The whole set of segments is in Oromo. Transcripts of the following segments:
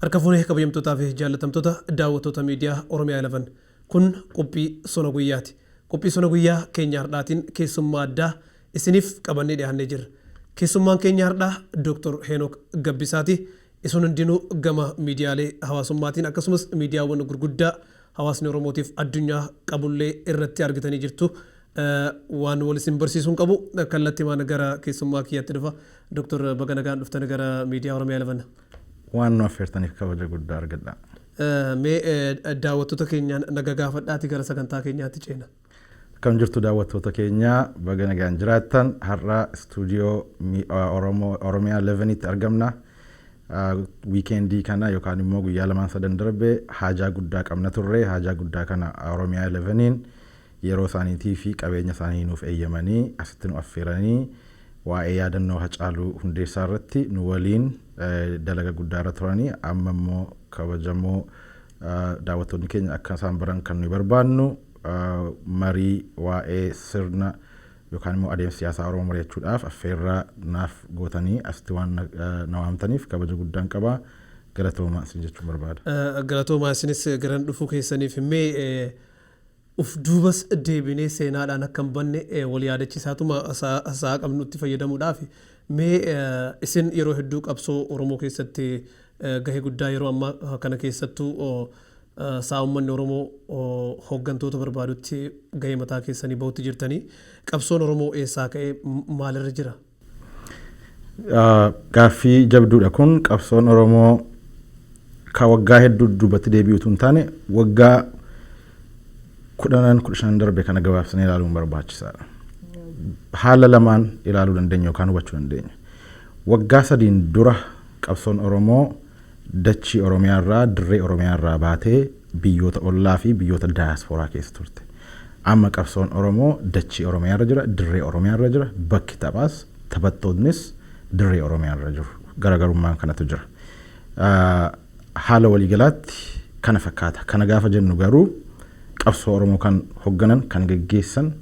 Harka fuunee, kabajamtootaa fi jaallatamtoota daawwattoota miidiyaa Oromiyaa 11, kun qophii sona guyyaati. Qophii sona guyyaa keenya har'aatiin keessummaa addaa isiniif qabannee dhiyaannee jirra. Keessummaan keenya har'aa Dr. Heenok Gabbisaati. Isin hundinuu gama miidiyaalee hawaasummaatiin akkasumas miidiyaawwan gurguddaa hawaasni Oromootiif addunyaa qabullee irratti argitanii jirtu. Waan wal isin barsiisuun qabu, kallattiimaan gara keessummaa kiyyaatti dhufa. Dr. baga nagaan dhuftan gara miidiyaa Oromiyaa 11. Waan nu affeertaniif kabaja guddaa argadha. Mee daawwattoota keenyaan naga gaafadhaati gara sagantaa keenyaatti ceena. Akkam jirtu daawwattoota keenyaa? Baga nagaan jiraattan. Har'a istuudiyoo Oromiyaa 11tti argamna. Weekendii kana yookaan immoo guyyaa lamaan sadan darbe haajaa guddaa qabna turre. Haajaa guddaa kana Oromiyaa 11n yeroo isaaniitii fi qabeenya isaanii nuuf eeyyamanii asitti nu affeeranii waa'ee yaadannoo Hacaaluu Hundeessaa irratti nu waliin dalaga guddaa irra turanii, amma immoo kabajamoo daawwattoonni keenya akka isaan baran kan nuyi barbaannu marii waa'ee sirna yookaan immoo adeemsa siyaasaa Oromoo mari'achuudhaaf affeerraa naaf gootanii asitti waan na waamtaniif kabaja guddaan qaba. Galatoomaa isin jechuun barbaada. Galatoomaa isinis garan dhufuu keessaniif. Mee uf duubas deebinee seenaadhaan akka hin banne wal yaadachiisaatuma sa'a qabnutti fayyadamuudhaaf, mee isin yeroo hedduu qabsoo Oromoo keessatti gahee guddaa, yeroo ammaa kana keessattuu sa'a uummanni Oromoo hooggantoota barbaadutti gahee mataa keessanii bahutti jirtanii, qabsoon Oromoo eessaa ka'ee maalirra jira? Gaaffii jabduudha kun. Qabsoon Oromoo ka waggaa hedduu duubatti deebi'utu hin taane, waggaa 10, 15 darbe kana gabaabsinee ilaaluun barbaachisaadha. Haala lamaan ilaaluu dandeenya yookaan hubachuu dandeenya. Waggaa 3n dura qabsoon Oromoo dachii Oromiyaa irraa, dirree Oromiyaa irraa baatee biyyoota ollaa fi biyyoota daayaspooraa keessa turte. Amma qabsoon Oromoo dachii Oromiyaa irra jira, dirree Oromiyaa irra jira, bakki taphaas taphattoonnis dirree Oromiyaa irra jiru. Garaagarummaan kanatu jira. Haala waliigalaatti kana fakkaata. Kana gaafa jennu garuu qabsoo Oromoo kan hogganan, kan geggeessan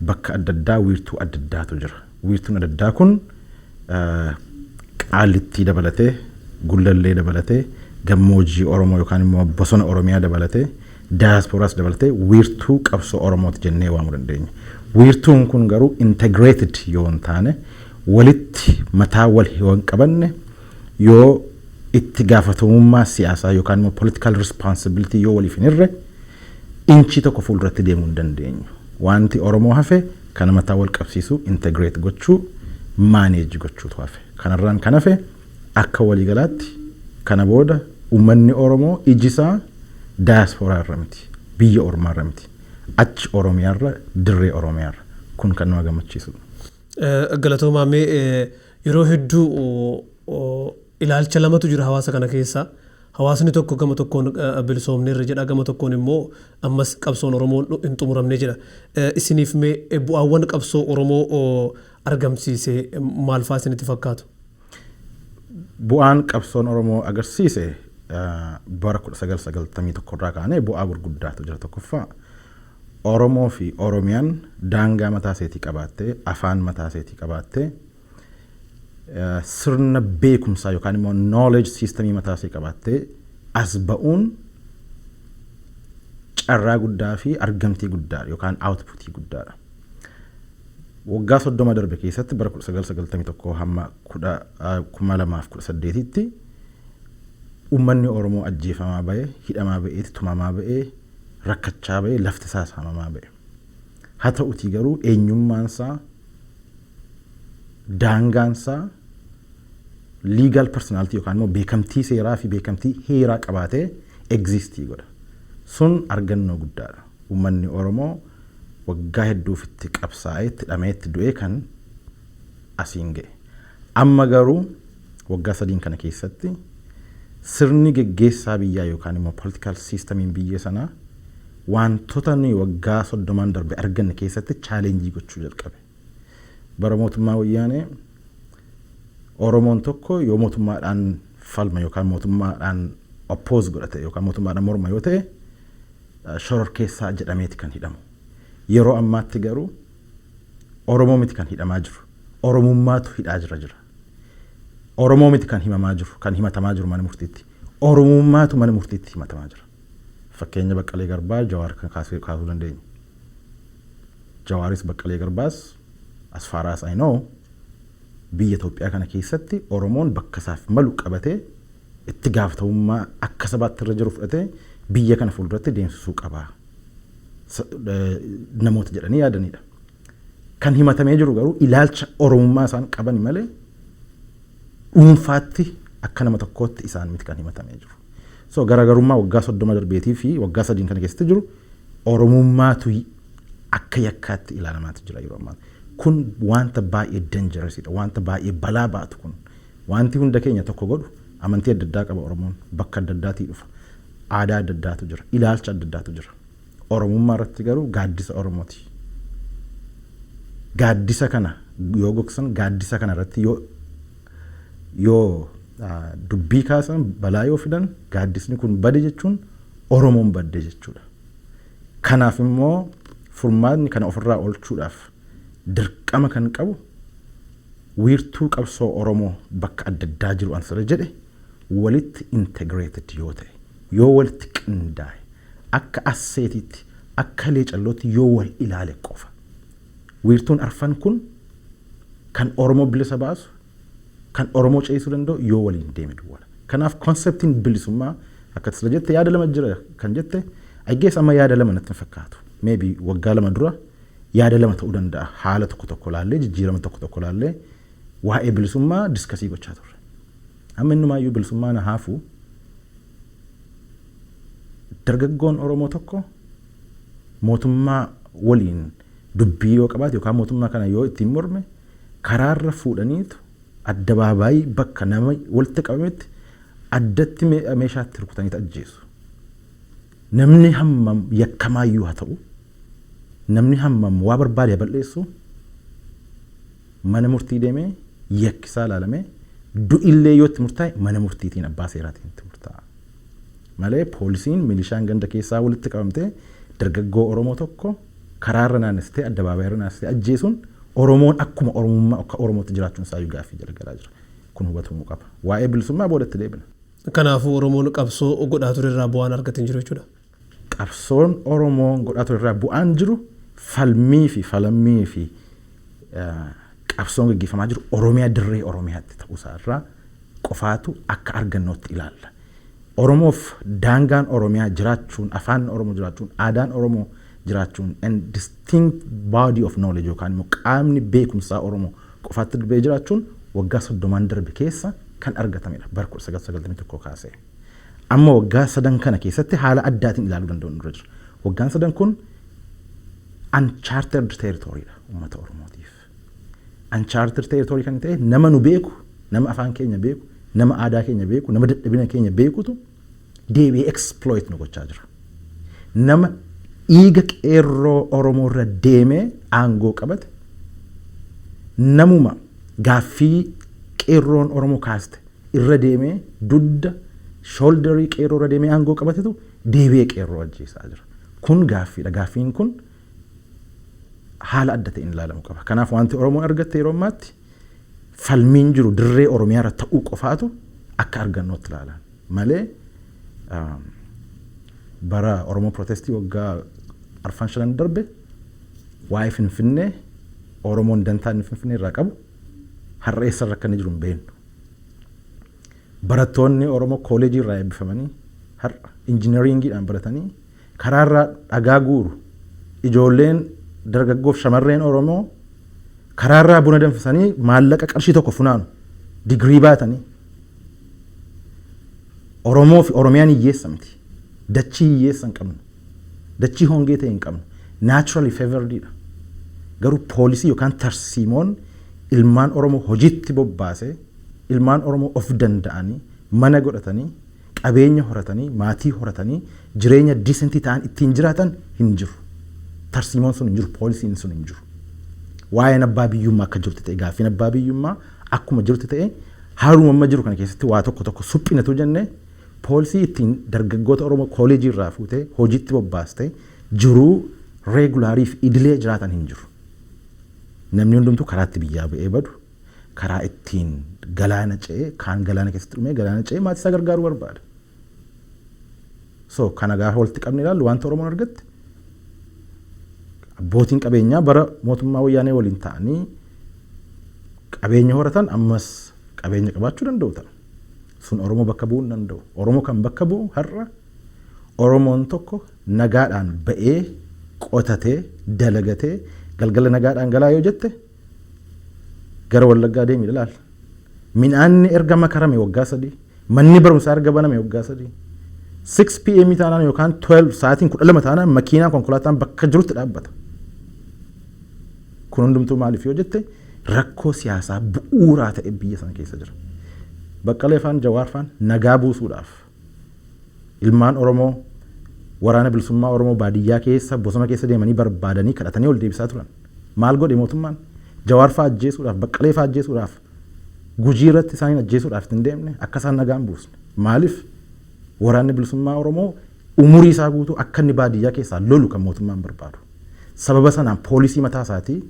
bakka adda addaa wiirtuu adda addaatu jira. Wiirtuun adda addaa kun Qaallittii dabalatee, Gullallee dabalatee, gammoojjii Oromoo yookaan immoo bosona Oromiyaa dabalatee, daayaspooraas dabalatee wiirtuu qabsoo Oromooti jennee waamuu dandeenya. Wiirtuun kun garuu integrated yoo hin taane, walitti mataa wal hin qabanne, yoo itti gaafatamummaa siyaasaa yookaan immoo political responsibility yoo waliif hin hirre, inchii tokko fuulduratti deemuu hin dandeenyu. Wanti Oromoo hafe kana mataa wal qabsiisuu, integrate gochuu, manage gochuutu hafe. Kanarraan kan hafe akka waliigalaatti kana booda uummanni Oromoo iji isaa daayaspooraa irra miti. Biyya ormaa irra miti. Achi Oromiyaa irra, dirree Oromiyaa irra. Kun kan nama gammachiisudha. Galatoomaa. Mee yeroo hedduu ilaalcha lamatu jira hawaasa kana keessa. Hawaasni tokko gama tokkoon bilisoomneerra jedha, gama tokkoon immoo ammas qabsoon Oromoo hin xumuramne jedha. Isiniif mee bu'aawwan qabsoo Oromoo argamsiise maal fa'aa isinitti fakkaatu? Bu'aan qabsoon Oromoo agarsiise bara 1991 irraa kaanee bu'aa gurguddaatu jira. Tokkoffaa, Oromoo fi Oromiyaan daangaa mataa isheetii qabaattee, afaan mataa isheetii qabaattee, sirna beekumsaa yookaan immoo knowledge systemii mataa ishee qabaattee as ba'uun carraa guddaa fi argamtii guddaa yookaan outputii guddaadha. Waggaa 30 darbe keessatti, bara 1991 hamma 2018tti, uummanni Oromoo ajjeefamaa ba'e, hidhamaa ba'ee, tumamaa ba'ee, rakkachaa ba'e, lafti isaa saamamaa ba'e. Haa ta'utii garuu eenyummaan isaa, daangaan isaa, legal personality yookaan immoo beekamtii seeraa fi beekamtii heeraa qabaatee existii godha. Sun argannoo guddaadha. Uummanni Oromoo waggaa hedduuf itti qabsaa'ee, itti dhamee, itti du'ee kan asiin ga'e. Amma garuu waggaa 3n kana keessatti sirni geggeessaa biyyaa yookaan immoo political systemiin biyya sanaa wantoota nuyi waggaa 30n darbe arganne keessatti challenge gochuu jalqabe. Bara mootummaa Wayyaanee Oromoon tokko yoo mootummaadhaan falma yookaan mootummaadhaan oppose godhate yookaan mootummaadhaan morma yoo ta'e, shororkeessaa jedhameeti kan hidhamu. Yeroo ammaatti garuu Oromoo miti kan hidhamaa jiru. Oromummaatu hidhaa jira. Oromoo miti kan himamaa jiru, kan himatamaa jiru mana murtiitti. Oromummaatu mana murtiitti himatamaa jira. Fakkeenya Baqqalee Garbaa, Jawaar kan kaasuu dandeenya. Jawaaris Baqqalee Garbaas, as far as I know, biyya Itoophiyaa kana keessatti Oromoon bakka isaaf malu qabatee, itti gaafatamummaa akka sabaatti irra jiru fudhatee biyya kana fuulduratti deemsisuu qaba namoota jedhanii yaadanidha. Kan himatamee jiru garuu ilaalcha Oromummaa isaan qaban malee dhuunfaatti akka nama tokkootti isaan miti kan himatamee jiru. So garaagarummaa waggaa 30 darbeetii fi waggaa 3n kana keessatti jiru, Oromummaatu akka yakkaatti ilaalamaatu jira yeroo ammaa. Kun wanta baay'ee dangerous idha. Wanta baay'ee balaa baatu kun. Wanti hunda keenya tokko godhu, amantii adda addaa qaba Oromoon, bakka adda addaatii dhufa. Aadaa adda addaatu jira. Ilaalcha adda addaatu jira. Oromummaa irratti garuu gaaddisa Oromooti. Gaaddisa kana yoo gogsan, gaaddisa kana irratti yoo dubbii kaasan, balaa yoo fidan, gaaddisni kun bade jechuun Oromoon badde jechuudha. Kanaaf immoo furmaatni kana ofirraa oolchuudhaaf dirqama kan qabu wiirtuu qabsoo Oromoo bakka adda addaa jiru ansira jedhe walitti integrated yoo ta'e, yoo walitti qindaa'e, akka asset iitti, akka leecallootti yoo wal ilaale qofa. Wiirtuun arfan kun kan Oromoo bilisa baasu, kan Oromoo ceesisuu danda'u yoo waliin deeme duwwaadha. Kanaaf concept iin bilisummaa akka sila jette yaada lama jira kan jette, I guess amma yaada lama natti hin fakkaatu. Maybe waggaa 2 dura yaada lama ta'uu danda'a. Haala tokko tokko laallee, jijjiirama tokko tokko laallee waa'ee bilisummaa discuss gochaa turre. Amma innumaayyuu bilisummaa na haafu, dargaggoon Oromoo tokko mootummaa waliin dubbii yoo qabaate yookaan mootummaa kana yoo ittiin morme, karaarra fuudhaniitu addabaabaayii bakka nama walitti qabametti addatti meeshaatti rukutaniitu ajjeesu. Namni hammam yakkamaayyuu haa ta'u, namni hammam waa barbaade balleessu, mana murtii deemee yakkisaa ilaalamee, du'illee yoo itti murtaa'e mana murtiitiin, abbaa seeraatiin itti murtaa'a. Malee poolisiin, milishaan ganda keessaa walitti qabamtee dargaggoo Oromoo tokko karaarra naannessitee, addabaabaayirra naannessitee ajjeesuun, Oromoon akkuma Oromummaa akka Oromootti jiraachuun isaa gaaffii jala galaa jira. Kun hubatamuu qaba. Waa'ee bilisummaa boodatti deebina. Kanaafuu Oromoon qabsoo godhaa ture irraa bu'aan argate hin jiru jechuudha. Qabsoon Oromoon godhaa ture irraa bu'aan jiru, falmii fi falammii fi qabsoon gaggeeffamaa jiru Oromiyaa, dirree Oromiyaatti ta'uusaa irraa qofaatu akka argannootti ilaalla. Oromoof daangaan Oromiyaa jiraachuun, afaan Oromoo jiraachuun, aadaan Oromoo jiraachuun and distinct body of knowledge yookaan immoo qaamni beekumsaa Oromoo qofaatti darbee jiraachuun waggaa 30n darbe keessa kan argatamedha, bara 1991 kaasee. Amma waggaa sadan kana keessatti haala addaatiin ilaaluu danda'u nurra jira. Waggaan sadan kun uncharted territory dha uummata Oromootiif. Uncharted territory kan ta'e, nama nu beeku, nama afaan keenya beeku, nama aadaa keenya beeku, nama dadhabina keenya beekutu deebi'ee exploit nu gochaa jira. Nama dhiiga qeerroo Oromoo irra deemee aangoo qabate, namuma gaaffii qeerroon Oromoo kaaste irra deemee, dudda shoulder ii qeerroo irra deemee aangoo qabatetu deebi'ee qeerroo ajjeesaa jira. Kun gaaffiidha. Gaaffiin kun haala adda ta'een ilaalamuu qaba. Kanaaf wanti Oromoon argatte yeroo ammaatti falmiin jiru dirree Oromiyaa irra ta'uu qofaatu akka argannootti ilaalan malee, bara Oromoo protest ii waggaa arfan shanan darbe waa'ee Finfinnee, Oromoon dantaa inni Finfinnee irraa qabu har'a eessarra akka inni jiru hin beeknu. Barattoonni Oromoo kooleejii irraa eebbifamanii har'a engineering iidhaan baratanii karaarraa dhagaa guuru. Ijoolleen dargaggoof shamarreen Oromoo karaarraa buna danfisanii maallaqa qarshii tokko funaanu digirii baatanii. Oromoo fi Oromiyaan hiyyeessa miti. Dachii hiyyeessa hin qabnu. Dachii hongee ta'e hin qabnu. Naturally favored idha. Garuu policy yookaan tarsiimoon ilmaan Oromoo hojiitti bobbaasee, ilmaan Oromoo of danda'anii, mana godhatanii, qabeenya horatanii, maatii horatanii, jireenya decent ii ta'an ittiin jiraatan hin jiru. Tarsiimoon sun hin jiru, policy n sun hin jiru. Waa'een abbaa biyyummaa akka jirtu ta'e, gaaffiin abbaa biyyummaa akkuma jirtu ta'e, haaluma amma jiru kana keessatti waa tokko tokko suphinatu jennee, policy ittiin dargaggoota Oromoo kooleejii irraa fuutee hojiitti bobbaastee jiruu regular ii fi idilee jiraatan hin jiru. Namni hundumtuu karaa itti biyyaa ba'ee badu, karaa ittiin galaana ce'ee, kaan galaana keessatti dhumee galaana ce'ee maatii isaa gargaaruu barbaada. So kana gaafa walitti qabne ilaallu, wanta Oromoon argatte, abbootiin qabeenyaa bara mootummaa Wayyaanee waliin ta'anii qabeenya horatan ammas qabeenya qabaachuu danda'u ta'a. Sun Oromoo bakka bu'uu hin danda'u. Oromoo kan bakka bu'u har'a Oromoon tokko nagaadhaan ba'ee, qotatee, dalagatee, galgala nagaadhaan galaa yoo jette, gara Wallaggaa deemi ilaal. Midhaanni erga makarame waggaa 3, manni barumsaa erga baname waggaa 3. 6 pm taanaan yookaan 12, sa'aatiin 12 taanaan, makiinaan konkolaataan bakka jirutti dhaabbata. Kun hundumtuu maaliif yoo jette, rakkoo siyaasaa bu'uuraa ta'e biyya sana keessa jira. Baqqalee faan, Jawaar faan nagaa buusuudhaaf ilmaan Oromoo, Waraana Bilisummaa Oromoo baadiyyaa keessa, bosona keessa deemanii barbaadanii kadhatanii ol deebisaa turan. Maal godhe mootummaan? Jawaar faa ajjeesuudhaaf, Baqqalee faa ajjeesuudhaaf, Gujii irratti isaaniin ajjeesuudhaaf ittiin deemne akka isaan nagaan buusne. Maaliif? Waraanni Bilisummaa Oromoo umurii isaa guutuu akka inni baadiyyaa keessaa lolu kan mootummaan barbaadu. Sababa sanaan poolisii mataa isaatii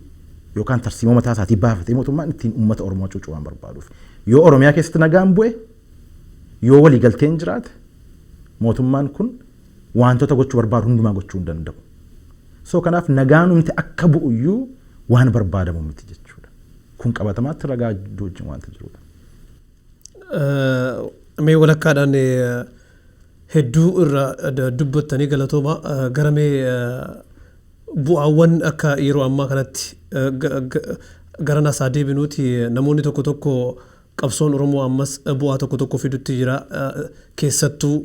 yookaan tarsiimoo mataa isaatii baafatee mootummaan ittiin uummata Oromoo hacuucuu waan barbaaduuf. Yoo Oromiyaa keessatti nagaan bu'e, yoo waliigalteen jiraate, mootummaan kun wantoota gochuu barbaadu hundumaa gochuu hin danda'u. So kanaaf nagaanumti akka bu'uyyuu waan barbaadamu miti jechuudha. Kun qabatamaatti ragaa wajjin wanta jirudha. Mee walakkaadhaan hedduu irra dubbattanii, galatooma. Gara mee bu'aawwan akka yeroo ammaa kanatti gara nasaa deebinuuti, namoonni tokko tokko qabsoon Oromoo ammas bu'aa tokko tokko fidutti jira, keessattuu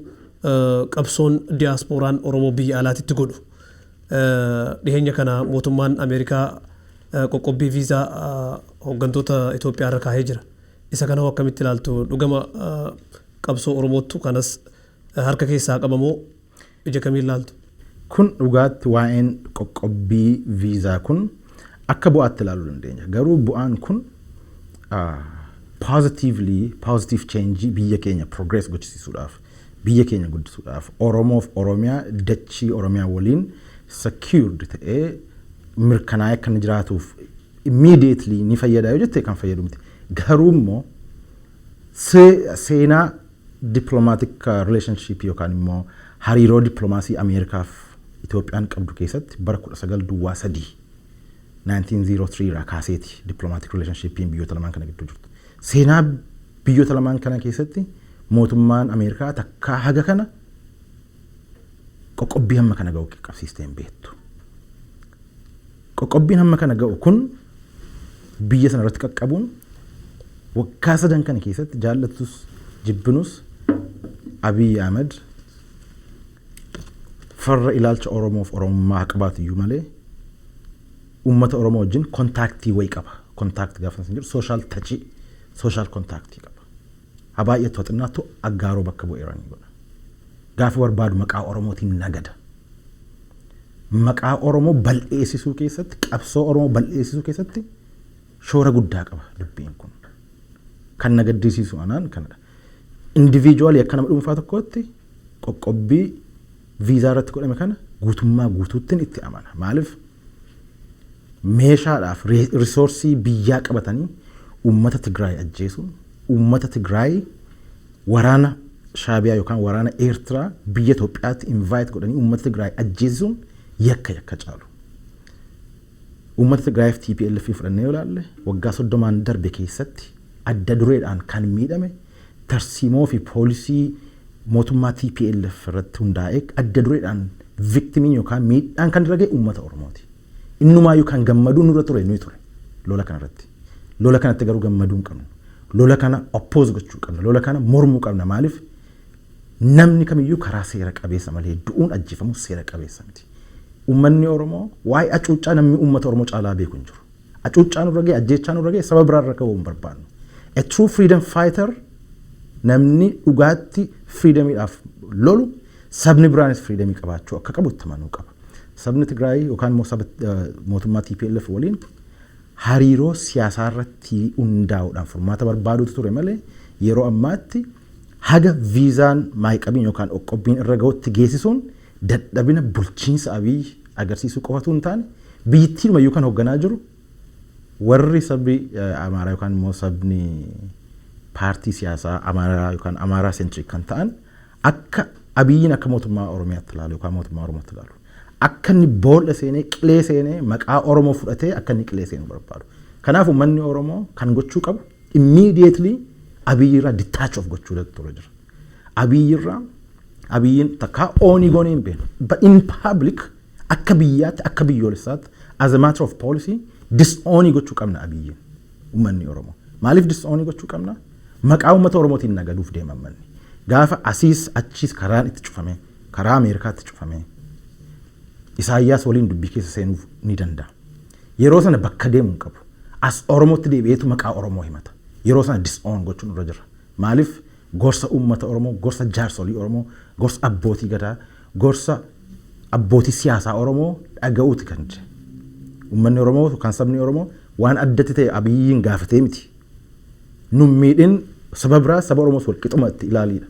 qabsoon diyaaspooraan Oromoo biyya alaatitti godhu. Dhiheenya kana mootummaan Ameerikaa qoqqobbii viizaa hooggantoota Itoophiyaa irra kaahee jira. Isa kana hoo akkamitti ilaaltu? Dhugama qabsoo Oromoottu kanas harka keessaa qabamoo ija kamiin ilaaltu? Kun dhugaatti waa'een qoqqobbii viizaa kun akka bu'aatti ilaaluu dandeenya. Garuu bu'aan kun positively, positive change, biyya keenya progress gochisiisuudhaaf, biyya keenya guddisuudhaaf, Oromoof Oromiyaa, dachii Oromiyaa waliin secured ta'ee mirkanaa'ee akka inni jiraatuuf immediately ni fayyada yoo jette, kan fayyadu miti. Garuu immoo seenaa diplomatic relationship yookaan immoo hariiroo dippiloomaasii Ameerikaaf Itoophiyaan qabdu keessatti bara 1903, 1903 irraa kaaseeti diplomatic relationshipiin biyyoota lamaan kana gidduu jirtu. Seenaa biyyoota lamaan kana keessatti mootummaan Ameerikaa takkaa haga kana qoqqobbii hamma kana ga'u qabsiistee hin beektu. Qoqqobbiin hamma kana ga'u kun biyya sana irratti qaqqabuun waggaa 3 kana keessatti, jaallattus jibbinus, Abiy Ahmed farra ilaalcha Oromoof Oromummaa haa qabaatu iyyuu malee, uummata Oromoo wajjin contact wayii qaba. Contact gaafa san jiru social touch, social contact qaba. Haa baay'attu haa xinnaattu Aggaaroo bakka bu'eeranii godha. Gaafa barbaadu maqaa Oromootiin nagada. Maqaa Oromoo bal'eessisuu keessatti, qabsoo Oromoo bal'eessisuu keessatti shoora guddaa qaba dubbiin kun. Kan na gaddisiisu anaan kanadha. Individually, akka nama dhuunfaa tokkootti, qoqqobbii viizaa irratti godhame kana guutummaa guutuuttiin itti amana. Maaliif? Meeshaadhaaf resource biyyaa qabatanii uummata Tigraay ajjeesuun, uummata Tigraay waraana Shaabiyaa yookaan waraana Eertiraa biyya Itoophiyaatti invite godhanii uummata Tigraay ajjeesisuun yakka yakka caalu. Uummata Tigraayiif TPLF fudhannee yoo ilaalle, waggaa 30n darbe keessatti adda dureedhaan kan miidhame, tarsiimoo fi poolisii mootummaa TPLF irratti hundaa'ee adda dureedhaan victimiin yookaan miidhaan kan irra ga'e uummata Oromooti. Innumaayyuu kan gammaduu nurra ture nuyi ture lola kanarratti. Lola kanatti garuu gammaduu hin qabnu. Lola kana oppose gochuu qabna. Lola kana mormuu qabna. Maaliif? Namni kamiyyuu karaa seera qabeessa malee du'uun, ajjeefamu seera qabeessa miti. Uummanni Oromoo waa'ee hacuuccaa namni uummata Oromoo caalaa beeku hin jiru. Hacuuccaa nurra ga'e, ajjeechaa nurra ga'e saba biraarra ga'uu hin barbaannu. A true freedom fighter, namni dhugaatti freedomiidhaaf lolu, sabni biraanis freedomii qabaachuu akka qabu itti amanuu qaba. Sabni Tigraay yookaan immoo saba mootummaa TPLF waliin hariiroo siyaasaa irratti hundaa'uudhaan furmaata barbaaduutu ture malee, yeroo ammaatti haga viizaan maayqabiin yookaan qoqqobbiin irra ga'utti geessisuun dadhabina bulchiinsa Abiy agarsiisuu qofatu hin taane, biyyittiinumayyuu kan hoogganaa jiru warri sabni Amaaraa yookaan immoo sabni paartii siyaasaa Amaaraa yookaan Amaaraa centric kan ta'an akka Abiyyiin akka mootummaa Oromiyaatti ilaalu yookaan mootummaa Oromootti ilaalu. Akka inni boolla seenee, qilee seenee, maqaa Oromoo fudhatee akka inni qilee seenu barbaadu. Kanaaf uummanni Oromoo kan gochuu qabu immediately Abiyyi irraa detach of gochuu ture jira. Abiyyi irraa, Abiyyiin takkaa oonii goonee hin beeknu. But in public, akka biyyaatti, akka biyyoolessaatti, as a matter of policy disownii gochuu qabna Abiyyiin, uummanni Oromoo. Maaliif disownii gochuu qabna? Maqaa uummata Oromootiin nagaduuf deeman manni. Gaafa asiis achiis karaan itti cufame, karaa Ameerikaatti cufame, Isaayyaas waliin dubbii keessa seenuuf ni danda'a. Yeroo sana bakka deemu hin qabu. As Oromootti deebi'eetu maqaa Oromoo himata. Yeroo sana disown gochuun irra jira. Maaliif? Gorsa uummata Oromoo, gorsa jaarsolii Oromoo, gorsa abbootii gadaa, gorsa abbootii siyaasaa Oromoo dhaga'uuti kan jedhe. Uummanni Oromoo yookaan sabni Oromoo waan addatti ta'e Abiyyiin gaafatee miti. Nun miidhin, saba biraa, saba Oromoos wal qixuma itti ilaaliidha.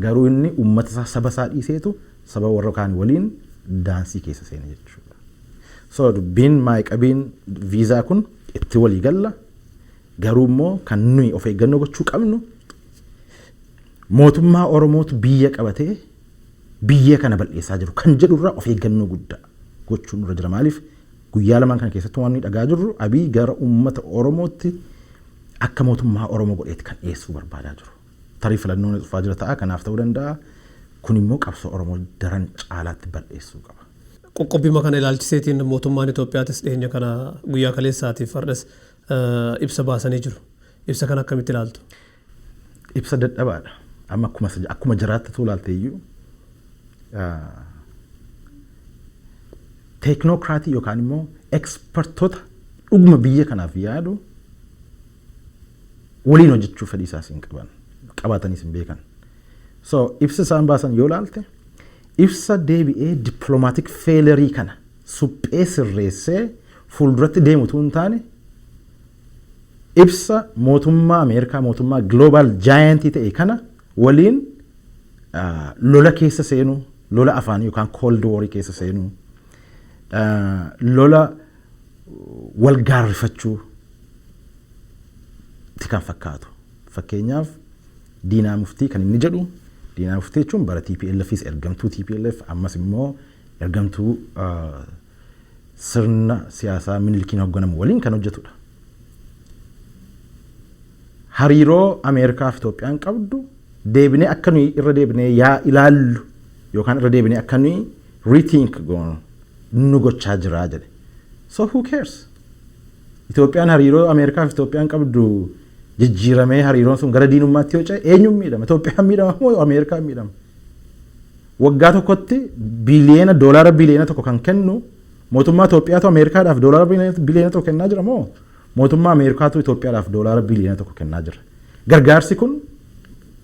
Garuu inni uummata isaa, saba isaa dhiiseetu saba warra kaan waliin daansii keessa seene jechuudha. So dubbiin maayqabiin viizaa kun itti walii galla. Garuu immoo kan nuyi of eeggannoo gochuu qabnu, mootummaa Oromootu biyya qabatee biyya kana bal'eessaa jiru kan jedhurraa of eeggannoo guddaa gochuun irra jira. Maaliif? Guyyaa lamaan kana keessatti waan nuyi dhagaa jirru, Abiy gara uummata Oromootti akka mootummaa Oromoo godheetti kan dhiyeessuu barbaadaa jiru. Tarii filannoon dhufaa jira ta'a, kanaaf ta'uu danda'a. Kun immoo qabsoo Oromoo daran caalaatti bal'eessuu qaba. Qoqqobbii kana ilaalchiseetiin mootummaan Itoophiyaatis dhiyeenya kana, guyyaa kaleessaatiif har'as, ibsa baasanii jiru. Ibsa kana akkamitti ilaaltu? Ibsa dadhabaadha. Amma akkuma jiraatti tu ilaalte iyyuu, technocratii yookaan immoo expertoota dhuguma biyya kanaaf yaadu waliin hojjechuu fedhii isaas hin qaban, qabaataniis hin beekan. So ibsa isaan baasan yoo ilaalte, ibsa deebi'ee diplomatic failureii kana suphee sirreessee fuulduratti deemu utuu hin taane, ibsa mootummaa Ameerikaa, mootummaa global giantii ta'e kana waliin lola keessa seenuu, lola afaanii yookaan cold warii keessa seenuu, lola wal gaarrifachuu ti kan fakkaatu. Fakkeenyaaf Diinaa Muftii kan inni jedhu, Diinaa Muftii jechuun bara TPLFis ergamtuu TPLF, ammas immoo ergamtuu sirna siyaasaa Minilikiin hoogganamu waliin kan hojjetudha. Hariiroo Ameerikaa fi Itoophiyaan qabdu deebinee akka nuyi irra deebinee yaa ilaallu yookaan irra deebinee akka nuyi rethink goonu nu gochaa jira jedhe. So who cares? Itoophiyaan hariiroo Ameerikaa fi Itoophiyaan qabdu jijjiiramee hariiroon sun gara diinummaatti yoo ce'e eenyuun miidhama? Itoophiyaan miidhama moo Ameerikaan miidhama? Waggaa tokkotti biliyeena, doolaara biliyeena 1 kan kennu mootummaa Itoophiyaatu Ameerikaadhaaf doolaara biliyeena 1 kennaa jira moo mootummaa Ameerikaatu Itoophiyaadhaaf doolaara biliyeena 1 kennaa jira? Gargaarsi kun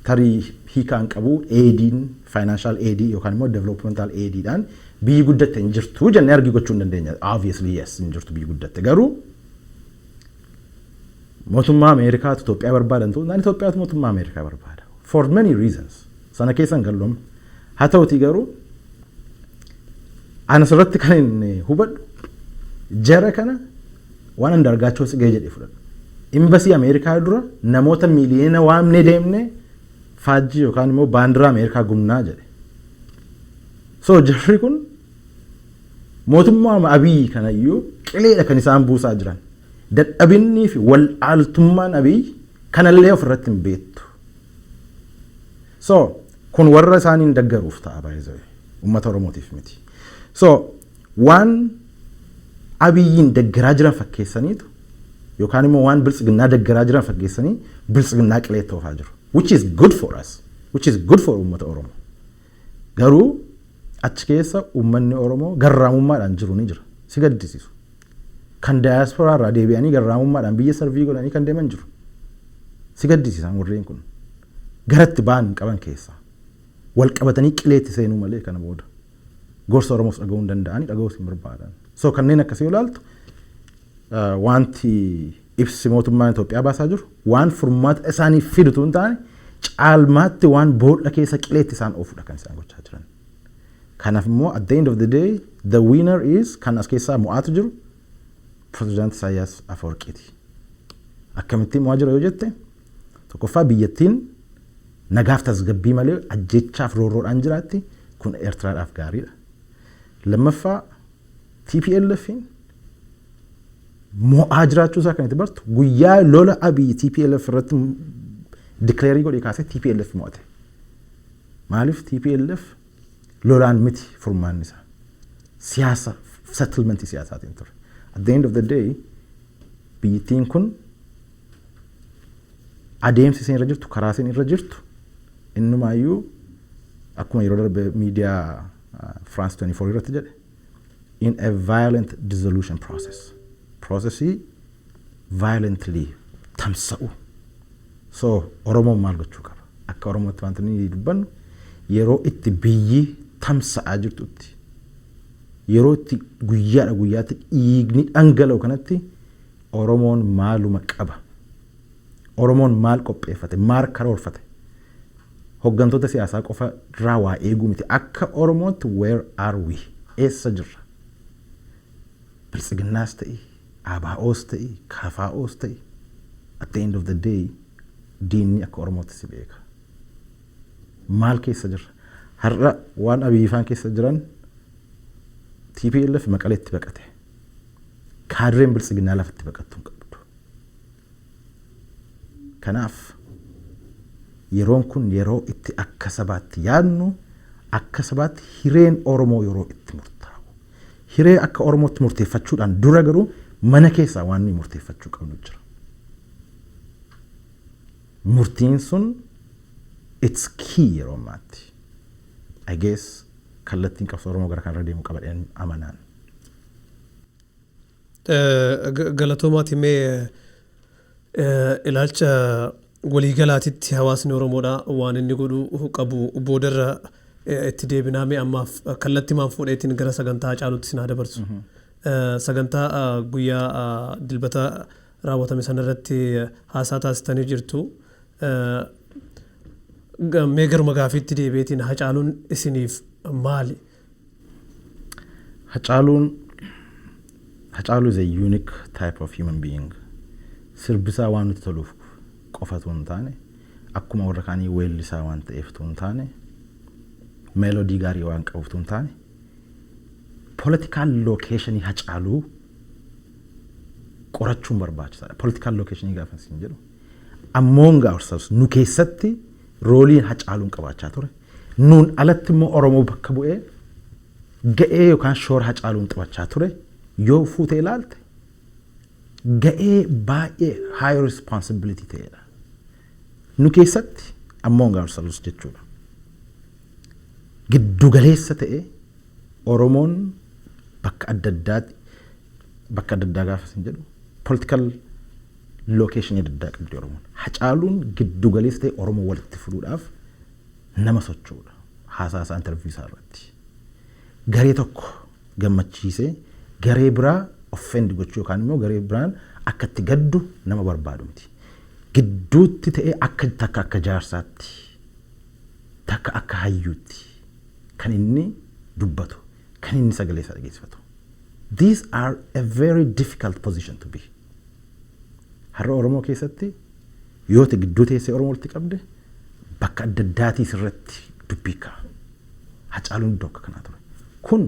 tarii hiikaan qabu, aidiin financial aidii yookaan immoo developmental aidiidhaan biyyi guddatte hin jirtu jennee argii gochuu hin dandeenya. Obviously yes, hin jirtu biyyi guddatte, garuu mootummaa Ameerikaatu Itoophiyaa barbaadan ta'u, Itoophiyaatu mootummaa Ameerikaa barbaada. For many reasons. Sana keessa hin galloomne. Haa ta'utii garuu ana asirratti kan inni hubadhu, jara kana waan Andaargaachoo Tsigee jedhee fudhadhu. Embassy Ameerikaa dura namoota miiliyoona waamnee deemnee faajjii yookaan immoo baandiraa Ameerikaa gumnaa jedhe. So jarri kun mootummaa Abiyyi kanayyuu qileedha kan isaan buusaa jiran. Dadhabinnii fi wal'aaltummaan Abiyyi kanallee ofirratti hin beektu. So kun warra isaaniin daggaruuf ta'a, baay'ee uummata Oromootiif miti. So waan Abiyyiin daggaraa jiran fakkeessaniitu yookaan immoo waan Biltsiginnaa daggaraa jiran fakkeessanii Biltsiginnaa qileetti oofaa jiru. Which is good for us. Which is good for uummata Oromoo. Garuu achi keessa uummanni Oromoo garraamummaadhaan jiru ni jira. Si gaddisiisu. Kan daayasporaa irraa deebi'anii garraamummaadhaan biyya serve godhanii kan deeman jiru. Si gaddisiisan warreen kun. Garatti ba'an hin qaban keessaa. Wal qabatanii qileetti seenuu malee kana booda. Gorsa Oromoos dhaga'uu hin danda'anii, dhaga'uus hin barbaadan. So kanneen akkasii ilaaltu, wanti ibsi mootummaan Itoophiyaa baasaa jiru waan furmaata isaanii fidutu hin taane, caalmaatti waan boolla keessa qileetti isaan oofudha kan isaan gochaa jiran. Kanaaf immoo at the end of the day, the winner is, kan as keessaa mo'aatu jiru Pirezidaanti Isaayyaas Afwerqiiti. Akkamittiin mo'aa jira yoo jette, tokkoffaa biyyattiin Nagaaf tasgabbii malee ajjeechaaf roorroodhaan jiraatti, kun Eertiraadhaaf gaariidha. Lammaffaa, TPLFin mo'aa jiraachuu isaa kan itti bartu guyyaa lola Abiy TPLF irratti declare godhee kaasee TPLF mo'ate. Maaliif? TPLF lolaan miti furmaanni isaa. Siyaasa, settlementii siyaasaatiin ture. At the end of the day, biyyittiin kun adeemsi isheen irra jirtu, karaa isheen irra jirtu, innumaayyuu akkuma yeroo darbe miidiyaa France 24 irratti jedhe, in a violent dissolution process. Processii violently tamsa'u. So Oromoon maal gochuu qaba? Akka Oromootti wanti nuyi dubbannu, yeroo itti biyyi tamsa'aa jirtutti, yeroo itti guyyaadha guyyaatti dhiigni dhangala'u kanatti, Oromoon maaluma qaba? Oromoon maal qopheeffate? Maal karoorfate? Hoggantoota siyaasaa qofa irraa waa eeguu miti. Akka Oromootti, where are we? Eessa jirra? Biltsiginnaas ta'e, ABOs ta'e, KFOs ta'e, at the end of the day diinni akka Oromootti si beeka. Maal keessa jirra? Har'a waan Abiyyifaan keessa jiran, TPLF Maqaleetti baqate. Kaadireen Biltsiginnaa lafatti baqattu hin qabdu. Kanaaf yeroon kun yeroo itti akka sabaatti yaadnu, akka sabaatti hireen Oromoo yeroo itti murtaa'u. Hiree akka Oromootti murteeffachuudhaan dura garuu mana keessaa waan nuyi murteeffachuu qabnu jira. Murtiin sun it's key yeroo ammaatti. I guess kallattiin qabsoo Oromoo gara kanarra deemuu qaba jedheen amanaan. Galatoomaati. Mee ilaalcha waliigalaatitti hawaasni Oromoodha waan inni godhuu qabu boodarra itti deebinaa. Mee ammaaf kallattii maan fuudheetiin gara sagantaa Hacaaluutti isin haa dabarsu. Sagantaa guyyaa Dilbata raawwatame sanarratti haasaa taasistanii jirtu. Mee garuma gaafiitti deebi'eetiin, Hacaaluun isiniif maali? Hacaaluu is a unique type of human being. Sirbisaa waan nuti toluuf qofatu hin taane, akkuma warra kaanii weellisaa waan ta'eef hin taane, melody gaarii waan qabuuf hin taane, political locationii Hacaaluu qorachuun barbaachisaadha. Political locationii gaafa isin jedhu, among ourselves, nu keessatti roleiin Hacaaluun qabaachaa ture. Nuun alatti immoo Oromoo bakka bu'ee ga'ee yookaan shoora Hacaaluun taphachaa ture yoo fuutee ilaalte, ga'ee baay'ee high responsibility ta'edha. Nu keessatti, among ourselves jechuudha. Giddugaleessa ta'e Oromoon bakka adda addaatti, bakka adda addaa gaafa isin jedhu, political location adda addaa qabdi Oromoon. Hacaaluun giddugaleessa ta'e Oromoo walitti fiduudhaaf nama socho'udha. Haasaa isaa, interview isaa irratti. Garee tokko gammachiisee garee biraa offend gochuu yookaan immoo garee biraan akka itti gaddu nama barbaadu miti. Gidduutti ta'ee akka takka akka jaarsaatti, takka akka hayyuutti kan inni dubbatu, kan inni sagalee isaa dhageessifatu. These are a very difficult position to be. Har'a Oromoo keessatti yoo ta'e gidduu teessee Oromoo walitti qabde, bakka adda addaatii sirratti dubbii ka'a. Hacaaluun iddoo akka kanaa ture. Kun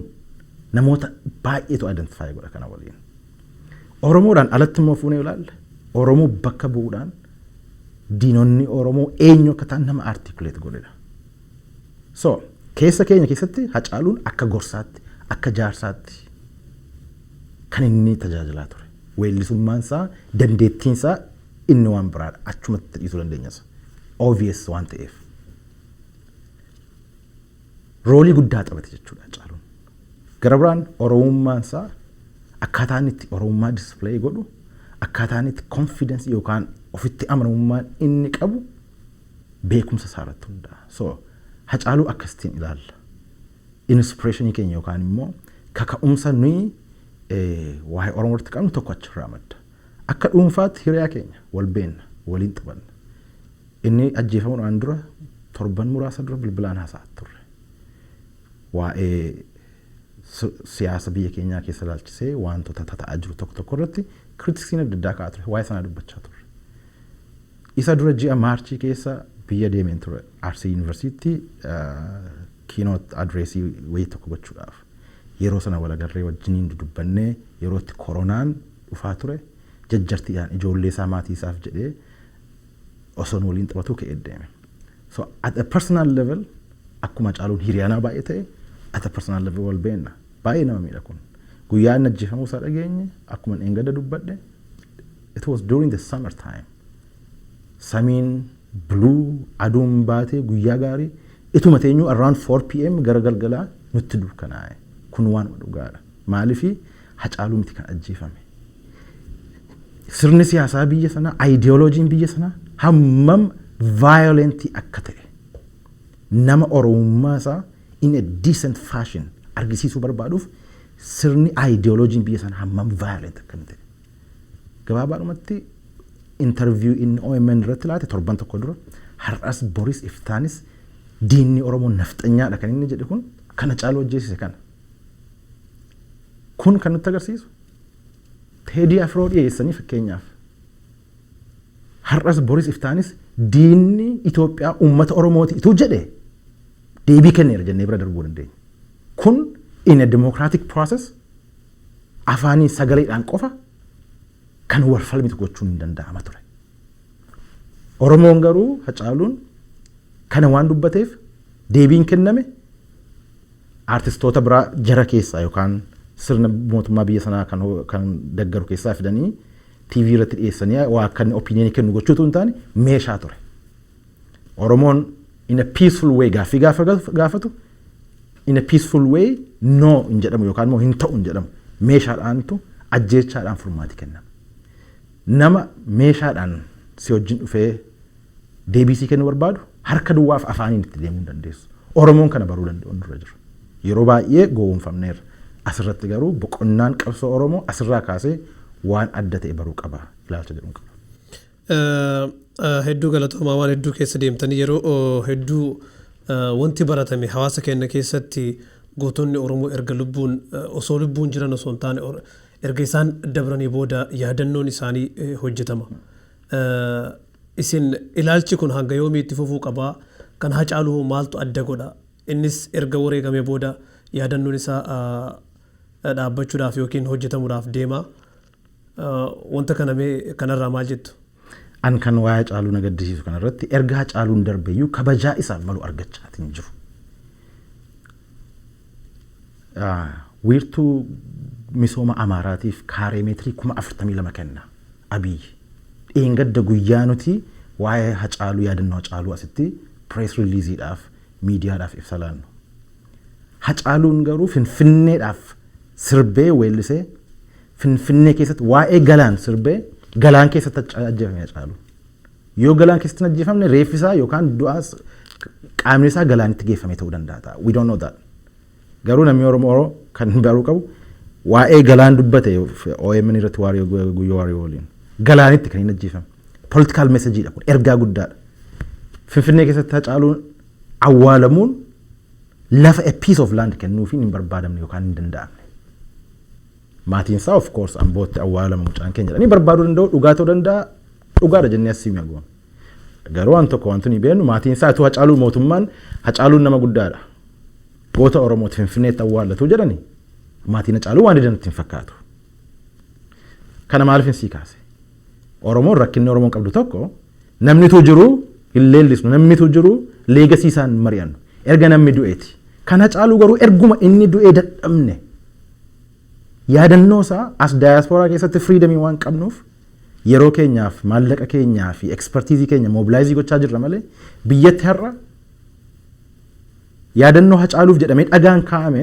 namoota baay'eetu identify godha kana waliin. Oromoodhaan alatti immoo fuunee ilaalle, Oromoo bakka bu'uudhaan diinonni Oromoo eenyu akka ta'an nama articulate godhedha. So keessa keenya keessatti Hacaaluun akka gorsaatti, akka jaarsaatti kan inni tajaajilaa ture. Weellisummaan isaa, dandeettiin isaa inni waan biraadha. Achumatti dhiisuu dandeenyas. Obvious waan ta'eef. Role guddaa taphate jechuudha Hacaaluun. Gara biraan Oromummaan isaa, akkaataa inni itti Oromummaa display godhu, akkaataa inni itti confidence yookaan ofitti amanamummaan inni qabu beekumsa isaa irratti hundaa'a. So Hacaaluu akkasitiin ilaalla. Inspirationii keenya yookaan immoo kaka'umsa nuyi waa'ee Oromoo irratti qabnu tokko achirraa madda. Akka dhuunfaatti hiriyaa keenya, wal beenna, waliin taphanna. Inni ajjeefamuudhaan dura torban muraasa dura bilbilaan haasa'aa turre. Waa'ee siyaasa biyya keenyaa keessa ilaalchisee wantoota tata'aa jiru tokko tokko irratti criticsiin adda addaa ka'aa ture. Waa'ee sanaa dubbachaa turre. Isa dura ji'a Maarchii keessa Biyya deemeen ture Arsii Yuunivarsiitii keynote address wayii tokko gochuudhaaf. Yeroo sana walagarree wajjiniin dudubbannee, yeroo itti koronaan dhufaa ture, jajjartiidhaan ijoollee isaa, maatii isaaf jedhee osoo nu waliin taphatuu ka'ee deeme. So at a personal level, akkuma Caaluun hiriyaanaa baay'ee ta'e, at a personal level wal beenna. Baay'ee nama miidha kun. Guyyaa inni ajjeefamuu isaa dhageenye, akkuma eengada dubbadhe, it was during the summer time. Samiin blue, aduun baatee, guyyaa gaarii ituma teenyuu around 4 p.m. gara galgalaa nutti dukkanaa'e. Kun waan dhugaadha. Maaliifi Hacaaluu miti kan ajjeefame. Sirni siyaasaa biyya sanaa, ideoloojiin biyya sanaa hammam violent akka ta'e, nama Oromummaa isaa in a decent fashion argisiisuu barbaaduuf sirni ideoloojiin biyya sanaa hammam violent akka ta'e. Gabaabaadhumatti, interview inni OMN irratti laate torban tokko dura, har'as boris iftaanis diinni Oromoo nafxanyaadha kan inni jedhe, kun kana Caaluu ajjeesise kana. Kun kan nutti agarsiisu Teedii Afroo dhiyeessanii fakkeenyaaf, har'as boris iftaanis diinni Itoophiyaa uummata Oromooti ituu jedhe deebii kenneera jennee bira darbuu dandeenya. Kun in a democratic process afaanii sagaleedhaan qofa kan wal falmitu gochuun hin danda'ama ture. Oromoon garuu Hacaaluun kana waan dubbateef deebiin kenname aartistoota biraa jara keessaa yookaan sirna mootummaa biyya sanaa kan deggaru keessaa fidanii TV irratti dhiyeessanii waa akka inni opinion kennu gochuutu hin taane, meeshaa ture. Oromoon in a peaceful way gaaffii gaafa gaafatu, in a peaceful way no hin jedhamu yookaan immoo hin ta'u hin jedhamu. Meeshaadhaantu, ajjeechaadhaan furmaati kennama. Nama meeshaadhaan si wajjin dhufee deebii sii kennuu barbaadu harka duwwaaf afaaniin itti deemuu hin dandeessu. Oromoon kana baruu danda'u dura jira. Yeroo baay'ee gowwoomfamneerra. Asirratti garuu boqonnaan qabsoo Oromoo asirraa kaasee waan adda ta'e baruu qaba ilaalcha jedhuun qaba. Hedduu galatoomaa. Waan hedduu keessa deemtanii, yeroo hedduu wanti baratame hawaasa keenya keessatti gootonni Oromoo erga lubbuun, osoo lubbuun jiran osoo hin taane, erga isaan dabranii booda yaadannoon isaanii hojjetama. Isin ilaalchi kun hanga yoomii itti fufuu qabaa? Kan Hacaaluu maaltu adda godha? Innis erga wareegamee booda yaadannoon isaa dhaabbachuudhaaf yookiin hojjetamuudhaaf deema. Wanta kana mee kanarraa maal jettu? An kan waa'ee Hacaaluu na gaddisiisu kanarratti, erga Hacaaluun darbeyyuu kabajaa isaaf malu argachaatiin jiru. Wiirtuu misooma Amaaraatiif kaaree meetirii 42,000 kenna Abiyyi. Dheengadda guyyaa nuti waa'ee Hacaaluu, yaadannoo Hacaaluu asitti press release miidiyaadhaaf ibsa laannu. Hacaaluun garuu Finfinneedhaaf sirbee weellisee, Finfinnee keessatti waa'ee Galaan sirbee, Galaan keessatti ajjeefame Hacaaluun. Yoo Galaan keessatti hin ajjeefamne, reeffi isaa yookaan du'aas qaamni isaa Galaanitti geeffame ta'uu danda'a ta'a. We don't know that. Garuu namni Oromoo kan baruu qabu, waa'ee Galaan dubbate OMN irratti waariyoo guyyoo waariyoo waliin. Galaanitti kan hin ajjeefame. Political message kun ergaa guddaadha. Finfinnee keessatti Hacaaluun awwaalamuun lafa, a piece of land kennuufiin hin barbaadamne yookaan hin danda'amne. Maatiin isaa of course Ambootti awwaalama mucaan keenya jedhanii barbaaduu danda'u, dhugaa ta'uu danda'a, dhugaadha jennee asii mi'a. Garuu waan tokko wanti nuyi beeknu, maatiin isaa utuu Hacaaluu, mootummaan Hacaaluun nama guddaadha, goota Oromooti, Finfinneetti awwaallatu jedhani, maatiin Hacaaluu waan didan itti hin fakkaatu. Kana maaliif hin sii kaase? Oromoon, rakkinni Oromoon qabdu tokko, namnitu jiru hin leellisnu, namnitu jiru legacy isaan mari'annu. Erga namni du'eeti. Kan Hacaaluu garuu erguma inni du'ee dadhabne. Yaadannoo isaa as daayaspooraa keessatti freedom waan qabnuuf yeroo keenyaaf, maallaqa keenyaa fi expertise keenya mobilize gochaa jirra malee, biyyatti har'a yaadannoo Hacaaluuf jedhamee dhagaan kaa'ame,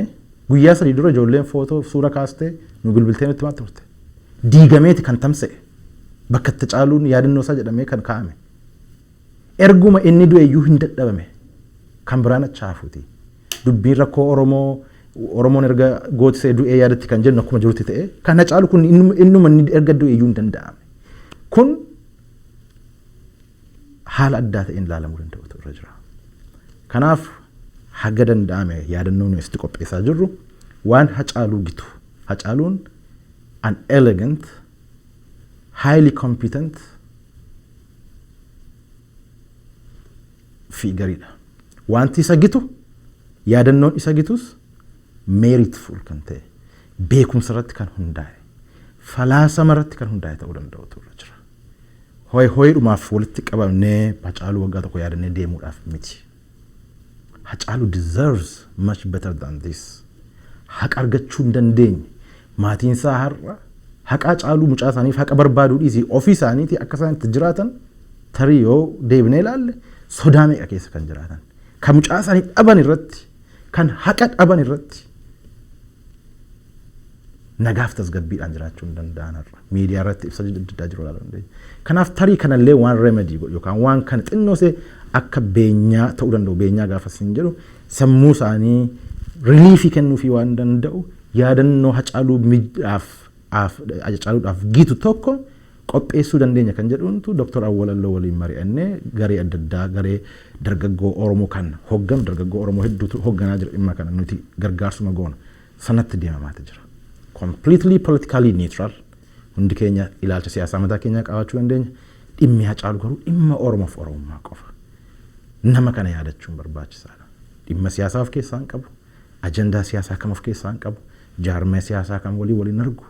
guyyaa 3 dura ijoolleen footoo suura kaastee nu bilbiltee nutti himaa turte. Diigameeti kan tamsa'e bakka itti Hacaaluun yaadannoo isaa jedhamee kan kaa'ame. Erguma inni du'e iyyuu hin dadhabame, kan biraan achi hafuuti. Dubbiin rakkoo Oromoo, Oromoon erga gootisee du'ee yaadatti kan jennu akkuma jirutti ta'e, kan Hacaalu kun innuma inni erga du'e iyyuu hin danda'ame. Kun haala addaa ta'een ilaalamuu danda'utu irra jira. Kanaaf haga danda'ame yaadannoo nuyi asitti qopheessaa jirru waan Hacaaluu gitu. Hacaaluun an elegant, highly competent, Figureiidha. Wanti isa gitu, yaadannoon isa gitus meritful kan ta'e, beekumsa irratti kan hundaa'e, falaasama irratti kan hundaa'e ta'uu danda'utu irra jira. Hoyi hoyiidhumaaf walitti qabamnee Hacaaluu waggaa tokko yaadannee deemuudhaaf miti. Hacaaluu deserves much better than this. Haqa argachuu hin dandeenye. Maatiin isaa har'a haqa Hacaaluu mucaa isaaniif haqa barbaaduu dhiisii, ofii isaaniitii akka isaan itti jiraatan tarii yoo deebinee ilaalle sodaa meeqa keessa kan jiraatan. Kan mucaa isaanii dhaban irratti, kan haqa dhaban irratti nagaaf tasgabbiidhaan jiraachuu hin danda'an har'a. Miidiyaa irratti ibsa adda addaa jiru ilaaluu dandeenya. Kanaaf tarii kanallee waan remedy godhu yookaan waan kana xinnoosee akka beenyaa ta'uu danda'u, beenyaa gaafa isin jedhu sammuu isaanii reliefii kennuufii waan danda'u, yaadannoo Hacaaluu miidhaaf Hacaaluudhaaf gitu tokko qopheessuu dandeenya kan jedhuuntu Dr. Awwalalloo waliin mari'annee, garee adda addaa, garee dargaggoo Oromoo kan hoogganu, dargaggoo Oromoo hedduutu hoogganaa jira dhimma kana, nuti gargaarsuma goona, sanatti deemamaati jira. Completely politically neutral, hundi keenya ilaalcha siyaasaa mataa keenyaa qabaachuu dandeenya. Dhimmi Hacaalu garuu dhimma Oromoof Oromummaa qofa. Nama kana yaadachuun barbaachisaadha. Dhimma siyaasaa of keessaa hin qabu. Ajandaa siyaasaa kam of keessaa hin qabu. Jaarmee siyaasaa kam walii waliin argu.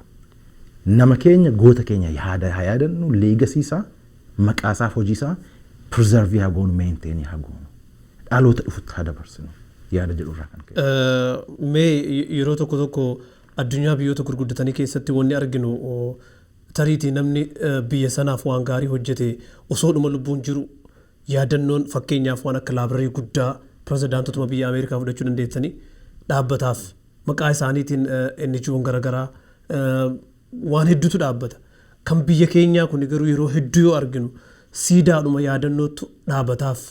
Nama keenya, goota keenya yaada haa yaadannu, legacy isaa, maqaa isaaf hojii isaa preserve haa goonu, maintain haa goonu. Dhaloota dhufutti haa dabarsinu yaada jedhurraa kan ka'e. Mee yeroo tokko tokko addunyaa biyyoota gurguddatanii keessatti wanni arginu, tariitii namni biyya sanaaf waan gaarii hojjete osoo dhuma lubbuun jiru yaadannoon, fakkeenyaaf waan akka library guddaa pirezidaantotuma biyya Ameerikaa fudhachuu dandeessanii, dhaabbataaf maqaa isaaniitiin NGO'n garaagaraa waan hedduutu dhaabbata. Kan biyya keenyaa kun garuu yeroo hedduu yoo arginu siidaadhuma yaadannootu dhaabbataaf.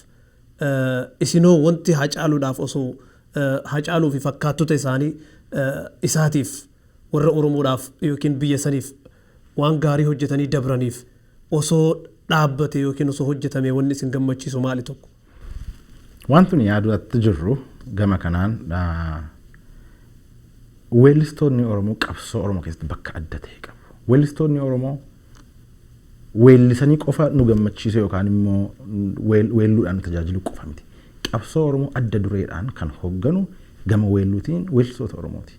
Isinoo wanti Hacaaluudhaaf, osoo Hacaaluu fi fakkaattota isaanii isaatiif, warra Oromoodhaaf yookiin biyya saniif waan gaarii hojjetanii dabraniif osoo dhaabbate yookiin osoo hojjetame wanni isin gammachiisu maali tokko? Wanti nuyi yaadatti jirru gama kanaan, weellistoonni Oromoo qabsoo Oromoo keessatti bakka adda ta'e qabu. Weellistoonni Oromoo weellisanii qofa nu gammachiisu yookaan immoo weelluudhaan nu tajaajilu qofa miti. Qabsoo Oromoo adda dureedhaan kan hoogganu gama weelluutiin weellistoota Oromooti.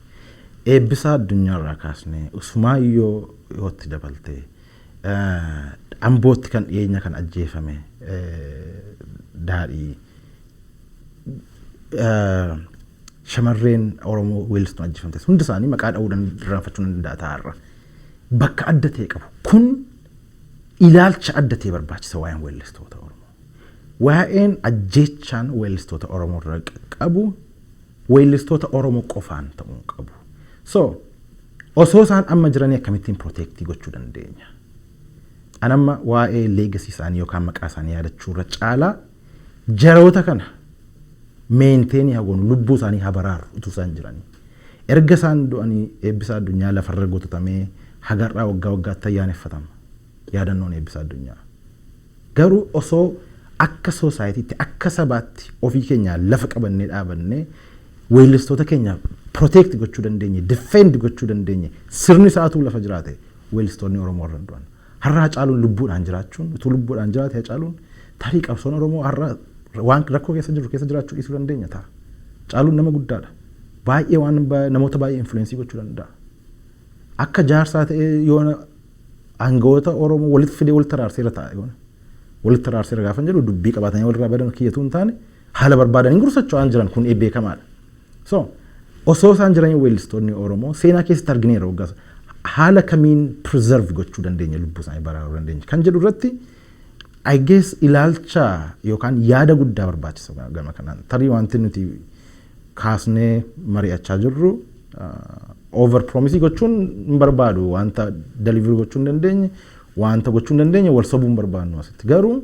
Eebbisaa Addunyaarraa kaasnee, Usmaayyoo yootti dabaltee, Ambootti kan dhiyeenya kan ajjeefame Daadhii, shamarreen Oromoo weellistuun ajjeefamte, hundi isaanii maqaa dha'uu irraanfachuu nan danda'a taa'arra. Bakka adda ta'e qabu. Kun ilaalcha adda ta'e barbaachisa waa'een weellistoota Oromoo. Waa'een ajjeechaan weellistoota Oromoo irra qabu weellistoota Oromoo qofaan ta'uu qabu. So osoo isaan amma jiranii akkamittiin protectii gochuu dandeenya? An amma waa'ee legacy isaanii yookaan maqaa isaanii yaadachuu irra caalaa jaroota kana maintainii haa goonu, lubbuu isaanii haa baraaru utuu isaan jiranii. Erga isaan du'anii Eebbisaa Addunyaa lafarra gototamee hagarraa waggaa waggaatti ayyaaneffatama. Yaadannoon Eebbisaa Addunyaa. Garuu osoo akka societytti, akka sabaatti ofii keenyaa lafa qabannee dhaabannee weellistoota keenya protect gochuu dandeenye, defend gochuu dandeenye, sirni isaatuu lafa jiraate, weellistoonni Oromoo irra du'an. Har'a Hacaaluun lubbuudhaan jiraachuun, utuu lubbuudhaan jiraate Hacaaluun, tarii qabsoon Oromoo har'a waan rakkoo keessa jiru keessa jiraachuu dhiisuu dandeenya ta'a. Caaluun nama guddaadha. Baay'ee waan namoota baay'ee influence gochuu danda'a. Akka jaarsaa ta'ee yoona aangawoota Oromoo walitti fidee walitti araarseera ta'a yoona. Walitti araarseera gaafa jedhu dubbii qabaatanii walirraa badan kiyyatuu hin taane, haala barbaadanii gursocho'aan jiran kun beekamaadha. So osoo isaan jiranii weellistoonni Oromoo seenaa keessatti argineera waggaa haala kamiin preserve gochuu dandeenya, lubbuu isaanii baraaruu dandeenya kan jedhu irratti I guess ilaalcha yookaan yaada guddaa barbaachisa gama kanaan. Tarii wanti nuti kaasnee mari'achaa jirru over promise gochuun hin barbaadu, wanta delivery gochuu hin dandeenye, wanta gochuu hin dandeenye wal sobuu hin barbaadnu asitti. Garuu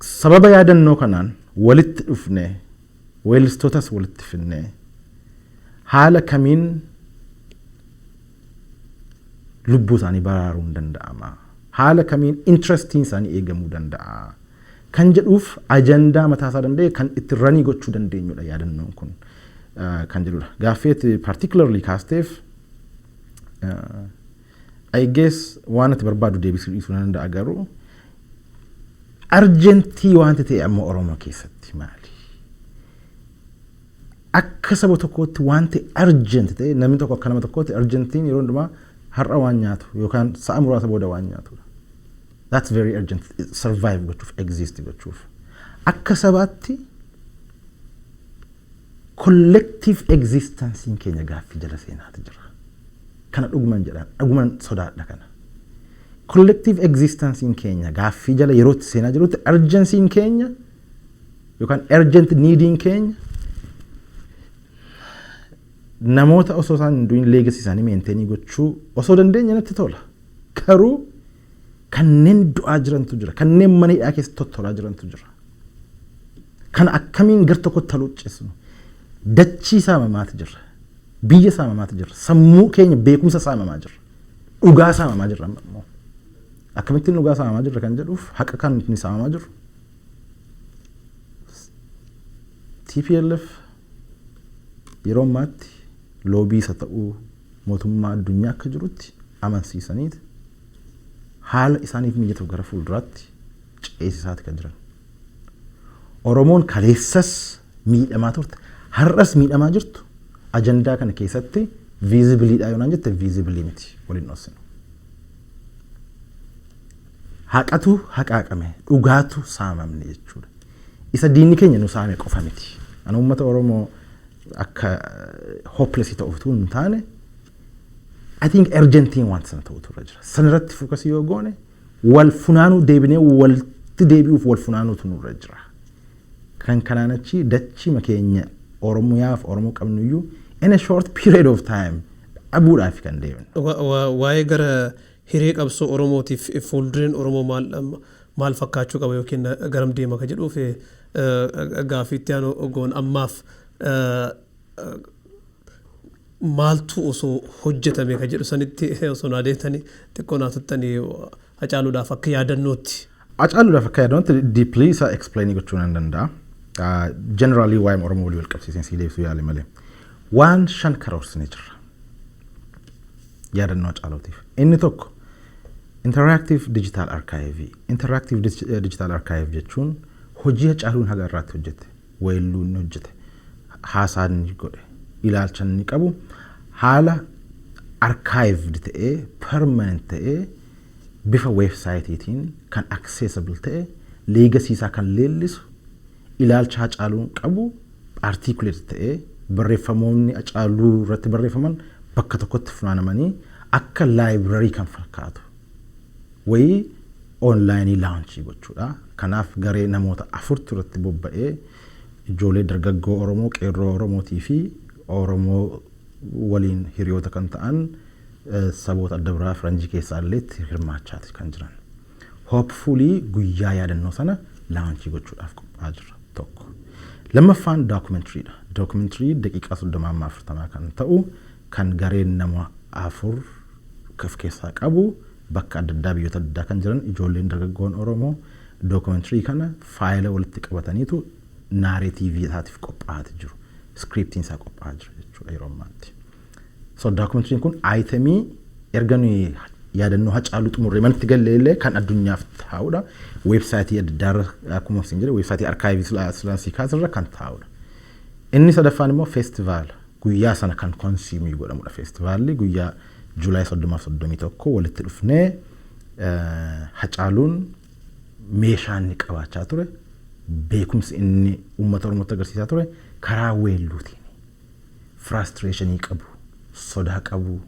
sababa yaadannoo kanaan walitti dhufnee, weellistootas walitti finnee, haala kamiin lubbuu isaanii baraaruu hin danda'ama? Haala kamiin interestiin isaanii eegamuu danda'a? Kan jedhuuf ajandaa mataasaa danda'e kan itti ranii gochuu dandeenyudha yaadannoon kun kan jedhudha. Gaaffii particularly kaasteef I guess waan ati barbaadu deebisuu dhiisuu nan danda'a, garuu Urgent wanti ta'e ammoo Oromoo keessatti maali? Akka saba tokkootti wanti urgent ta'e, namni tokko akka nama tokkootti urgentiin yeroo hundumaa har'a waan nyaatu yookaan sa'a muraasa booda waan nyaatudha. That's very urgent. Survive gochuuf, exist gochuuf. Akka sabaatti collective existencein keenya gaaffii jala seenaati jira. Kana dhuguman jedhan, dhuguman sodaadha kana. Collective existencein keenya gaaffii jala yeroo itti seenaa jirutti, urgencyn keenya yookaan urgent neediin keenya namoota osoo isaan hin du'in legacy isaanii maintain gochuu osoo dandeenya natti tola. Garuu kanneen du'aa jirantu jira. Kanneen mana hidhaa keessa tottolaa jirantu jira. Kana akkamiin gar tokkotti haluuccisnu? Dachii saamamaati jira. Biyya saamamaati jira. Sammuu keenya, beekumsa saamamaa jira. Dhugaa saamamaa jirra amma immoo. Akkamittiin dhugaa saamamaa jirra kan jedhuuf, haqa kan inni saamamaa jiru. TPLF yeroo ammaatti lobby isa ta'uu mootummaa addunyaa akka jirutti amansiisaniiti haala isaaniif mijatu gara fuulduraatti ceesisaati kan jiran. Oromoon kaleessas miidhamaa turte, har'as miidhamaa jirtu, ajandaa kana keessatti visibleiidha yoo naan jette, visible miti, waliin dhoksinu. Haqatu haqaaqame, dhugaatu saamamne jechuudha. Isa diinni keenya nu saame qofa miti. Ani uummata Oromoo akka hopeless ta'utu hin taane, I think urgentiin wanta sana ta'utu irra jira. Sanarratti focus yoo goone, wal funaanuu, deebinee walitti deebi'uuf wal funaanuutu nurra jira. Kan kanaan achi dachii keenya Oromiyaaf Oromoo qabnu iyyuu in a short period of time dhabuudhaaf kan deemne. Waa'ee gara hiree qabsoo Oromootiif fuuldureen Oromoo maal maal fakkaachuu qaba yookiin garam deema ka jedhuuf gaaffii itti aanu goon. Ammaaf maaltu osoo hojjetame ka jedhu sanitti osoo naa deemtanii, xiqqoo naa tuttanii, Hacaaluudhaaf akka yaadannootti. Hacaaluudhaaf akka yaadannootti deeply isa explain gochuu nan danda'a. Generally waa'ee Oromoo walii wal qabsiiseen sii deebisuu yaale malee. Waan shan karoorsinee jirra yaadannoo Hacaaluutiif. Inni tokko interactive digital archive. Interactive digital archive jechuun hojii Hacaaluun haga irraatti hojjete, weelluu inni hojjete, haasaa inni godhe, ilaalcha inni qabu haala archived ta'ee, permanent ta'ee, bifa websiteiitiin kan accessible ta'e, legacy isaa kan leellisu, ilaalcha Hacaaluun qabu articulate ta'ee, barreeffamoonni Hacaaluu irratti barreeffaman bakka tokkotti funaanamanii akka library kan fakkaatu wayii online launch gochuudha. Kanaaf garee namoota afurtu irratti bobba'ee, ijoollee dargaggoo Oromoo, qeerroo Oromootii fi Oromoo waliin hiriyoota kan ta'an saboota adda biraa faranjii keessaa illee itti hirmaachaati kan jiran. Hopefully guyyaa yaadannoo sana launch gochuudhaaf qophaa'aa jirra tokko. Lammaffaan documentarydha. Documentary daqiiqaa 30 amma 40 kan ta'u, kan gareen nama afur of keessaa qabu, bakka adda addaa, biyyoota adda addaa kan jiran ijoolleen dargaggoon Oromoo documentary kana faayila walitti qabataniitu narrative isaatiif qophaa'aa jiru. Scriptiin isaa qophaa'aa jira jechuudha yeroo ammaatti. So documentaryn kun item erga nuyi yaadannoo Hacaaluu xumurree manatti galle illee kan addunyaaf taa'udha. Website adda addaa, akkuma isin jedhe, website archive silaansii kaasirra kan taa'udha. Inni sadaffaan immoo feestivaala guyyaa sana kan consume godhamudha. Feestivaalli guyyaa July 30f 31 walitti dhufnee Hacaaluun meeshaa inni qabaachaa ture, beekumsi inni uummata Oromootti agarsiisaa ture karaa weelluutiin, frustration qabu, sodaa qabu,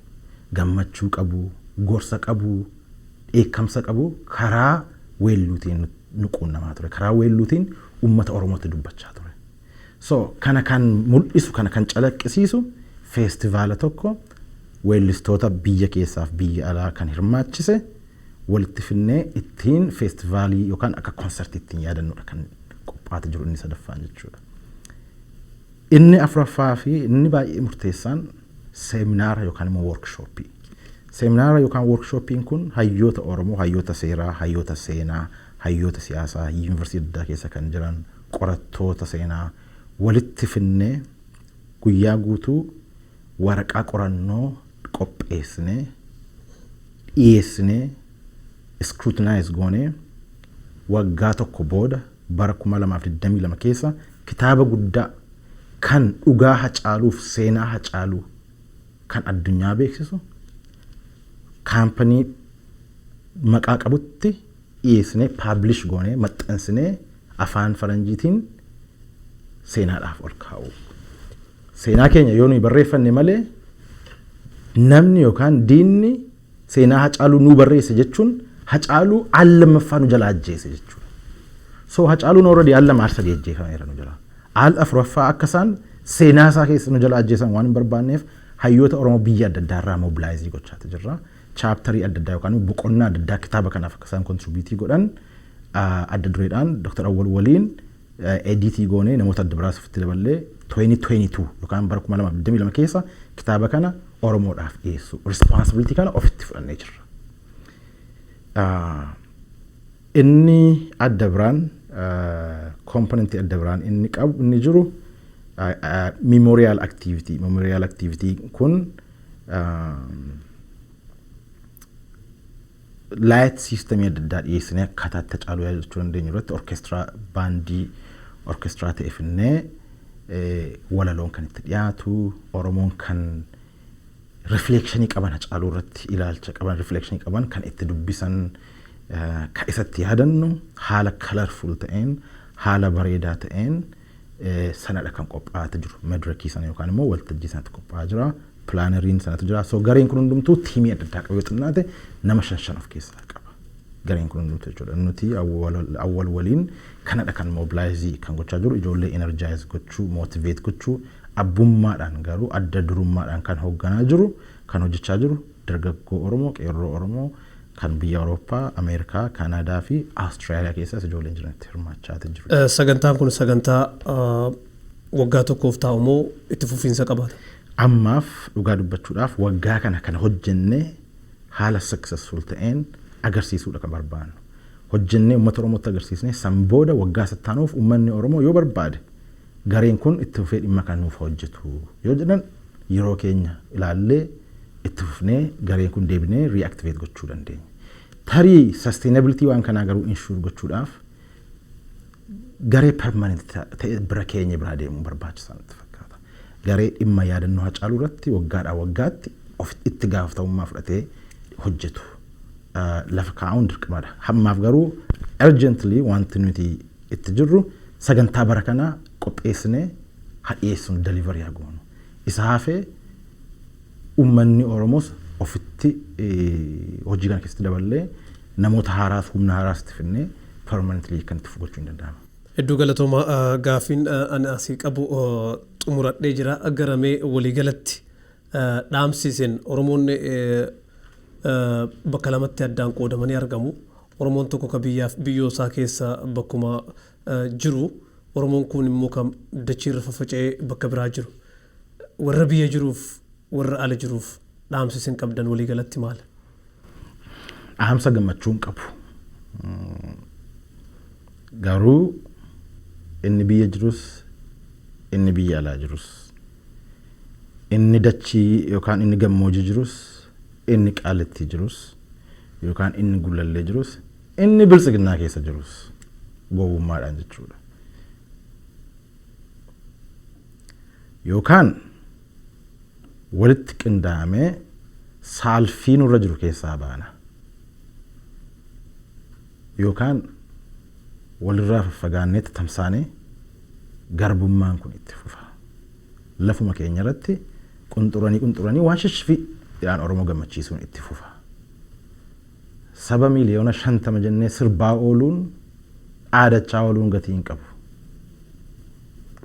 gammachuu qabu, gorsa qabu, dheekkamsa qabu karaa weelluutiin nu quunnamaa ture. Karaa weelluutiin uummata Oromootti dubbachaa ture. So kana kan mul'isu, kana kan calaqqisiisu feestivaala tokko weellistoota biyya keessaaf biyya alaa kan hirmaachise walitti finnee ittiin feestivaalii yookaan akka concertii ittiin yaadannudha kan qophaa'aa jiru inni sadaffaan jechuudha. Inni afuraffaa fi inni baay'ee murteessaan seeminaara yookaan immoo workshop. Seeminaara yookaan workshopiin kun hayyoota Oromoo, hayyoota seeraa, hayyoota seenaa, hayyoota siyaasaa, yuunivarsiitii adda addaa keessa kan jiran, qorattoota seenaa walitti finnee guyyaa guutuu waraqaa qorannoo qopheessinee dhiyeessinee, scrutinize goonee, Waggaa tokko booda, bara 2022 keessa, kitaaba guddaa kan dhugaa Hacaaluuf seenaa Hacaaluu kan addunyaa beeksisu kaampanii maqaa qabutti dhiyeessinee, publish goonee, maxxansinee, afaan faranjiitiin seenaadhaaf ol kaa'u. Seenaa keenya yoo nuyi barreeffanne malee namni yookaan diinni seenaa Hacaaluu nuu barreesse jechuun Hacaaluu al lammaffaa nu jala ajjeese jechuudha. So Hacaaluun already al lama, al sadii ajjeefameera nu jala. Al afuraffaa akka isaan seenaa isaa keessa nu jala ajjeesan waan hin barbaanneef, hayyoota Oromoo biyya adda addaa irraa mobilize gochaati jirra. Chapterii adda addaa yookaan boqonnaa adda addaa kitaaba kanaaf akka isaan contribute godhan adda dureedhaan Dr. Awwal waliin edit goonee, namoota adda biraas ofitti daballee, 2022 yookaan bara 2022 keessa kitaaba kana Oromoodhaaf dhiyeessu. Responsibility kana ofitti fudhannee jirra. Inni adda biraan, componentii adda biraan inni qabu, inni jiru memorial activity. Memorial activity kun light systemii adda addaa dhiyeessinee akkaataa itti Hacaaluu yaadachuu dandeenyu irratti orkeestiraa, baandii orkeestiraa ta'e finnee, walaloon kan itti dhiyaatu, Oromoon kan rifleekshinii qaban, Hacaaluu irratti ilaalcha qaban, rifleekshinii qaban kan itti dubbisan, kan isatti yaadannu, haala colorful ta'een, haala bareedaa ta'een sanadha kan qophaa'aa jiru. Madirakii sana yookaan immoo waltajjii sanatti qophaa'aa jira. Planneriin sanatu jira. So gareen kun hundumtuu teamii adda addaa qabu. Yoo xinnaate nama shan shan of keessaa qaba. Gareen kun hundumtuu jechuudha. Nuti Awwal waliin kanadha kan mobilize kan gochaa jiru. Ijoollee energize gochuu, motivate gochuu, abbummaadhaan garuu adda durummaadhaan kan hoogganaa jiru, kan hojjechaa jiru dargaggoo Oromoo, qeerroo Oromoo kan biyya Awurooppaa, Ameerikaa, Kaanaadaa fi Awustiraaliyaa keessas ijoolleen jiranitti hirmaachaa jiru. Sagantaan kun sagantaa waggaa tokkoof taa'u moo itti fufiinsa qabaata? Ammaaf dhugaa dubbachuudhaaf waggaa kana kana hojjennee haala successful ta'een agarsiisuudha kan barbaannu. Hojjennee uummata Oromootti agarsiisnee, san booda waggaa sattaanuuf uummanni Oromoo yoo barbaade gareen kun itti fufee dhimma kan nuuf hojjetu yoo jedhan, yeroo keenya ilaallee itti fufnee gareen kun deebinee reactivate gochuu dandeenya. Tarii sustainability waan kanaa garuu ensure gochuudhaaf garee permanent ta'e bira keenya biraa deemuun barbaachisaa natti fakkaata. Garee dhimma yaadannoo Hacaaluu irratti waggaadhaa waggaatti of itti gaafatamummaa fudhatee hojjetu lafa kaa'uun dirqamadha. Hammaaf garuu urgently wanti nuti itti jirru sagantaa bara kanaa qopheessinee hadhiyeessinu, delivery haa goonu. Isa hafee uummanni Oromoos ofitti hojii kana keessatti daballee, namoota haaraas, humna haaraas itti finnee permanently kan itti gochuu hin danda'ama. Hedduu galatooma. Gaaffiin ani asii qabu xumuradhee jira. Garamee waliigalatti dhaamsisen Oromoonni bakka lamatti addaan qoodamanii argamu. Oromoon tokko ka biyyaaf biyyoo isaa keessa bakkuma jiru. Oromoon kun immoo kan dachiirra faffaca'ee bakka biraa jiru. Warra biyya jiruuf, warra ala jiruuf dhaamsi isin qabdan waliigalatti maal? Dhaamsa gammachuu hin qabu. Garuu inni biyya jirus, inni biyya alaa jirus, inni dachii yookaan inni gammoojii jirus, inni qaalittii jirus yookaan inni Gullallee jirus, inni Biltsiginnaa keessa jirus, gowwummaadhaan jechuudha. Yookaan walitti qindaa'amee saalfii nurra jiru keessaa baana. Yookaan walirraa faffagaannee tamsaanee garbummaan kun itti fufa. Lafuma keenya irratti qunxuranii qunxuranii waan shishfiidhaan Oromoo gammachiisuun itti fufa. Saba 50 miiliyoona jennee sirbaa ooluun, dhaadachaa ooluun gatii hin qabu.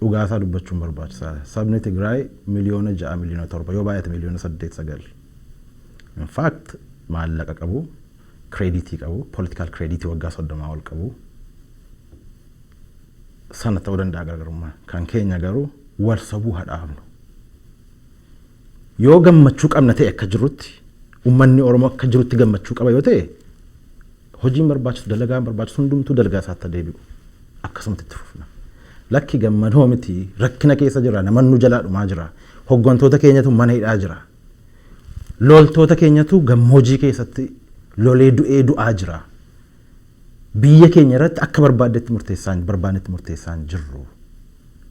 Dhugaasaa dubbachuun barbaachisaadha. Sabni Tigraay 6 miliyoona, 7 miliyoona, yoo baay'ate 8 miliyoona 9. In fact maallaqa qabu, creditii qabu, political creditii waggaa 30 ol qabu. Sana ta'uu danda'a garaagarummaa. Kan keenya garuu wal sobuu hadhaabnu. Yoo gammachuu qabna ta'e, akka jirutti uummanni Oromoo akka jirutti gammachuu qaba yoo ta'e, hojiin barbaachisu, dalagaan barbaachisu hundumtuu dalagaa isaatti deebi'u. Akkasumatti itti fufna. Lakki, gammadoo miti, rakkina keessa jira, namannu jalaa dhumaa jira. Hooggantoota keenyatu mana hidhaa jira. Loltoota keenyatu gammoojii keessatti lolee du'ee du'aa jira. Biyya keenya irratti akka barbaadnetti murteessaan jirru.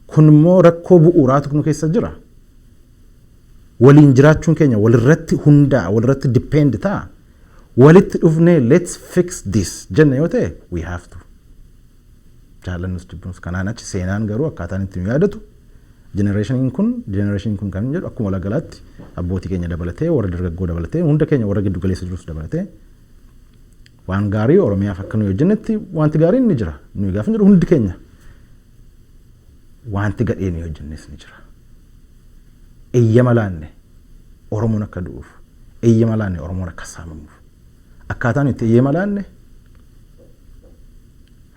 Kun immoo rakkoo bu'uuraatu nu keessa jira. Waliin jiraachuun keenya walirratti hundaa'a, walirratti depend ta'a. Walitti dhufnee "Let's fix this" jenne yoo ta'e, we have to. Jaallannus jibbinus, kanaan achi seenaan garuu akkaataan itti nu yaadatu, generationiin kun kan jedhu, akkuma walaagalaatti abbootii keenya dabalatee, warra dargaggoo dabalatee, hunda keenya warra giddu galeessa jirus dabalatee, waan gaarii Oromiyaaf akka nuyi hojjennetti wanti gaariin ni jira. Nuyi gaafa jedhu hundi keenya, wanti gadhee nuyi hojjennes ni jira. Eeyyama laanne Oromoon akka du'uuf, eeyyama laanne Oromoon akka saamamuuf. Akkaataan itti eeyyama laanne,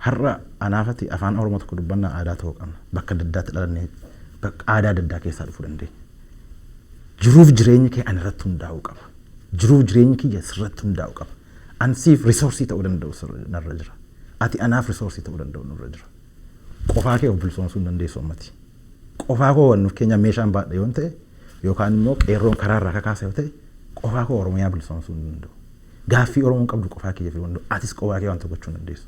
har'a anaafati afaan Oromoo tokko dubbannaa, aadaa ta'uu qabna. Bakka adda addaatti dhalannee bakka aadaa adda addaa keessaa dhufuu dandeenya. Jiruuf jireenyi kee ani irratti hundaa'uu qaba. Jiruuf jireenyi kiyya sirratti hundaa'uu qaba. An siif resource ta'uu danda'u narra jira. Ati anaaf resource ta'uu danda'u nurra jira. Qofaa kee of bilisoomsuu hin dandeessu ummati. Qofaa koo wannuuf keenya meeshaan baadha yoo ta'e, yookaan immoo qeerroon karaa irraa kakaasa yoo ta'e, qofaa koo Oromiyaa bilisoomsuu hin danda'u. Gaaffii Oromoon qabdu qofaa kiyya fiduu danda'u. Atis qofaa kee wanta gochuu hin dandeessu.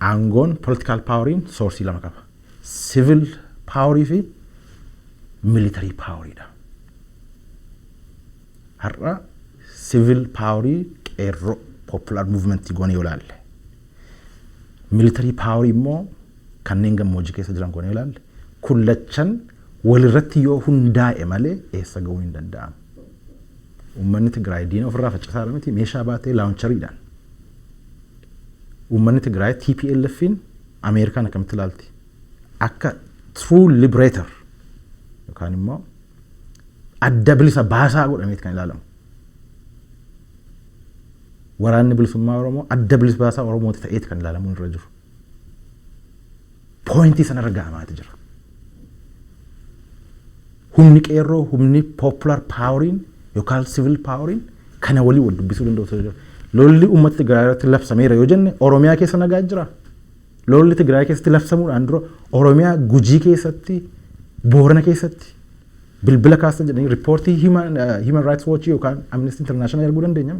Aangoon political poweriin source lama qaba. Civil power fi military poweriidha. Har'a civil power qeerroo popular movement goone yoo ilaalle, military power immoo kanneen gammoojjii keessa jiran goone yoo ilaalle, kullachan walirratti yoo hundaa'e malee eessa ga'uu hin danda'amu. Uummanni Tigraay diina ofirraa faccisaa miti meeshaa baatee launcheriidhaan. Uummanni Tigraay TPLFin Ameerikaan akkamitti ilaalti? Akka true liberator yookaan immoo adda bilisa baasaa godhameeti kan ilaalamu. Waraanni bilisummaa Oromoo adda bilisa baasaa Oromooti ta'eeti kan ilaalamu irra jiru. Point sanarra ga'amaati jira. Humni qeerroo, humni popular poweriin yookaan civil poweriin kana walii wal dubbisuu danda'u jira. Lolli uummata Tigraay irratti labsameera yoo jenne, Oromiyaa keessa nagaa jira. Lolli Tigraay keessatti labsamuudhaan dura Oromiyaa Gujii keessatti, Boorana keessatti bilbila kaasan jedhanii report Human Rights Watch yookaan Amnesty International arguu dandeenya.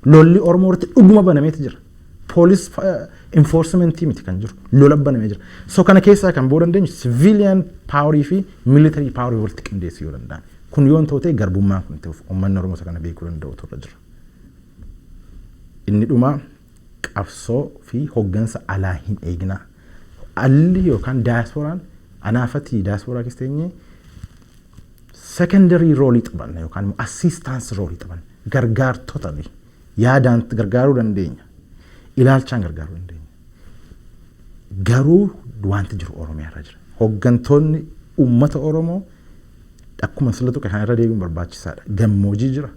Lolli Oromoo irratti dhuguma banameeti jira. Police enforcement miti kan jiru, lola banamee jira. So kana keessaa kan ba'uu dandeenyu civilian power fi military power walitti qindeessuu yoo danda'ame. Kun yoo hin ta'u ta'e, garbummaan kun ta'uuf uummanni Oromoo isa kana beekuu danda'u irra jira. Inni dhumaa, qabsoo fi hoggansa alaa hin eegnaa. Alli yookaan daayasporaan, anaafati daayasporaa keessa teenyee secondary role taphanna yookaan immoo assistance role taphanna. Gargaartota yaadaan gargaaruu dandeenya. Ilaalchaan gargaaruu dandeenya. Garuu wanti jiru Oromiyaa irra jira. Hoggantoonni uummata Oromoo akkuma sila tuqe kan irra deebiin barbaachisaadha. Gammoojii jira.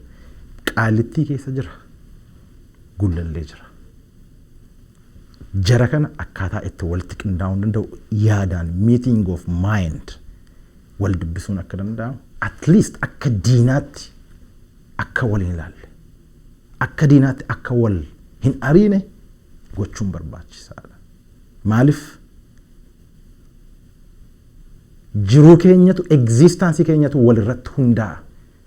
Qaallittii keessa jira. Gullallee jira. Jara kana akkaataa itti walitti qindaa'uu danda'u, yaadaan meeting of mind wal dubbisuun akka danda'amu, at least akka diinaatti akka wal hin ilaalle, akka diinaatti akka wal hin ariine gochuun barbaachisaadha. Maaliif, jiruu keenyatu, existence keenyatu walirratti hundaa'a.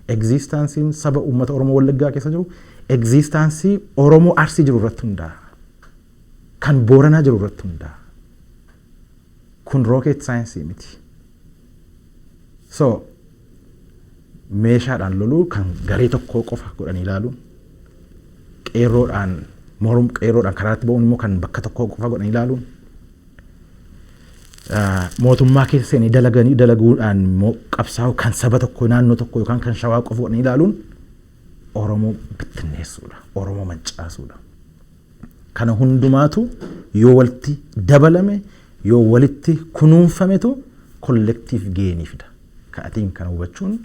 Existenceiin saba uummata Oromoo Wallaggaa keessa jiru existence Oromoo Arsii jiru irratti hundaa'a. Kan Booranaa jiru irratti hundaa'a. Kun rocket science miti. So meeshaadhaan loluu kan garee tokkoo qofa godhanii ilaaluun, qeerroodhaan morm, qeerroodhaan karaatti ba'uun immoo kan bakka tokkoo qofa godhanii ilaaluun, mootummaa keessa seenanii dalaganii dalaguudhaan immoo qabsaa'u kan saba tokko, naannoo tokko yookaan kan Shawaa qofa godhanii ilaaluun Oromoo bittinneessuudha. Oromoo mancaasuudha. Kana hundumaatu yoo walitti dabalame, yoo walitti kunuunfametu collective gain fida. Ka'atiin kana hubachuun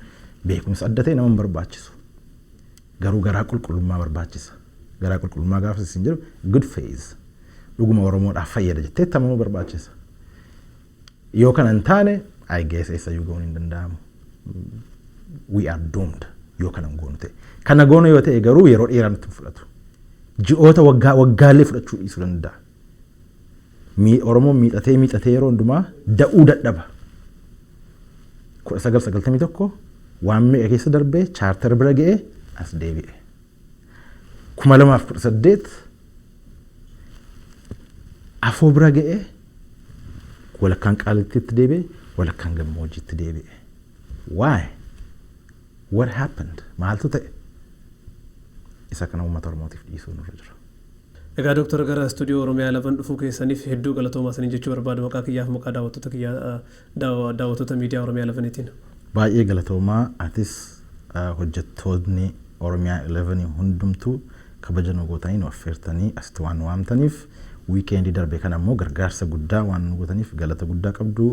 beekumsa adda ta'e nama hin barbaachisu. Garuu garaa qulqullummaa barbaachisa. Garaa qulqullummaa gaafa isin jedhu, good faith, dhuguma Oromoodhaaf fayyada jettee itti amanuu barbaachisa. Yoo kana hin taane, I guess eessayyuu ga'uun hin danda'amu. We are doomed yoo kana hin goonu ta'e. Kana goonu yoo ta'e garuu yeroo dheeraa nutti hin fudhatu. Ji'oota, waggaa, waggaalee fudhachuu dhiisuu danda'a. Oromoon miixatee miixatee yeroo hundumaa da'uu dadhaba. 1991 waan meeqa keessa darbee charter bira ga'ee as deebi'e. 2018 Afoo bira ga'ee walakkaan Qaallittiitti deebi'e, walakkaan gammoojjiitti deebi'e. Why? What happened? Maaltu ta'e? Isa kana uummata Oromootiif dhiisuu nurra jira. Egaa Dooktar, gara istuudiyoo Oromiyaa 11 dhufuu keessaniif hedduu galatoomaa isiniin jechuu barbaada maqaa kiyyaaf, maqaa daawwattoota kiyyaa, daawwattoota miidiyaa Oromiyaa 11itiin. Baay'ee galatoomaa. Atis, hojjettoonni Oromiyaa 11 hundumtuu kabaja nu gootanii nu affeertanii asitti waan nu waamtaniif, weekendii darbe kana immoo gargaarsa guddaa waan nu gootaniif galata guddaa qabdu.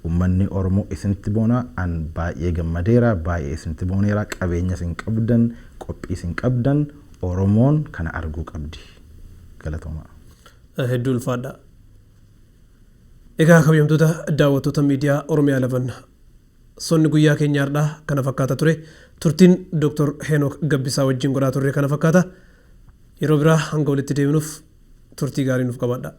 Uummanni Oromoo isinitti boona. An baay'ee gammadeera, baay'ee isinitti booneera. Qabeenya isin qabdan, qophii isin qabdan, Oromoon kana arguu qabdi. Galatoomaa. Hedduu ulfaadha. Egaa kabajamtoota daawwattoota miidiyaa Oromiyaa 11, sonni guyyaa keenya har'aa kana fakkaata ture. Turtiin Dooktar Henook Gabbisaa wajjin godhaa turre kana fakkaata. Yeroo biraa hanga walitti deebinuuf turtii gaarii nuuf qabaadha.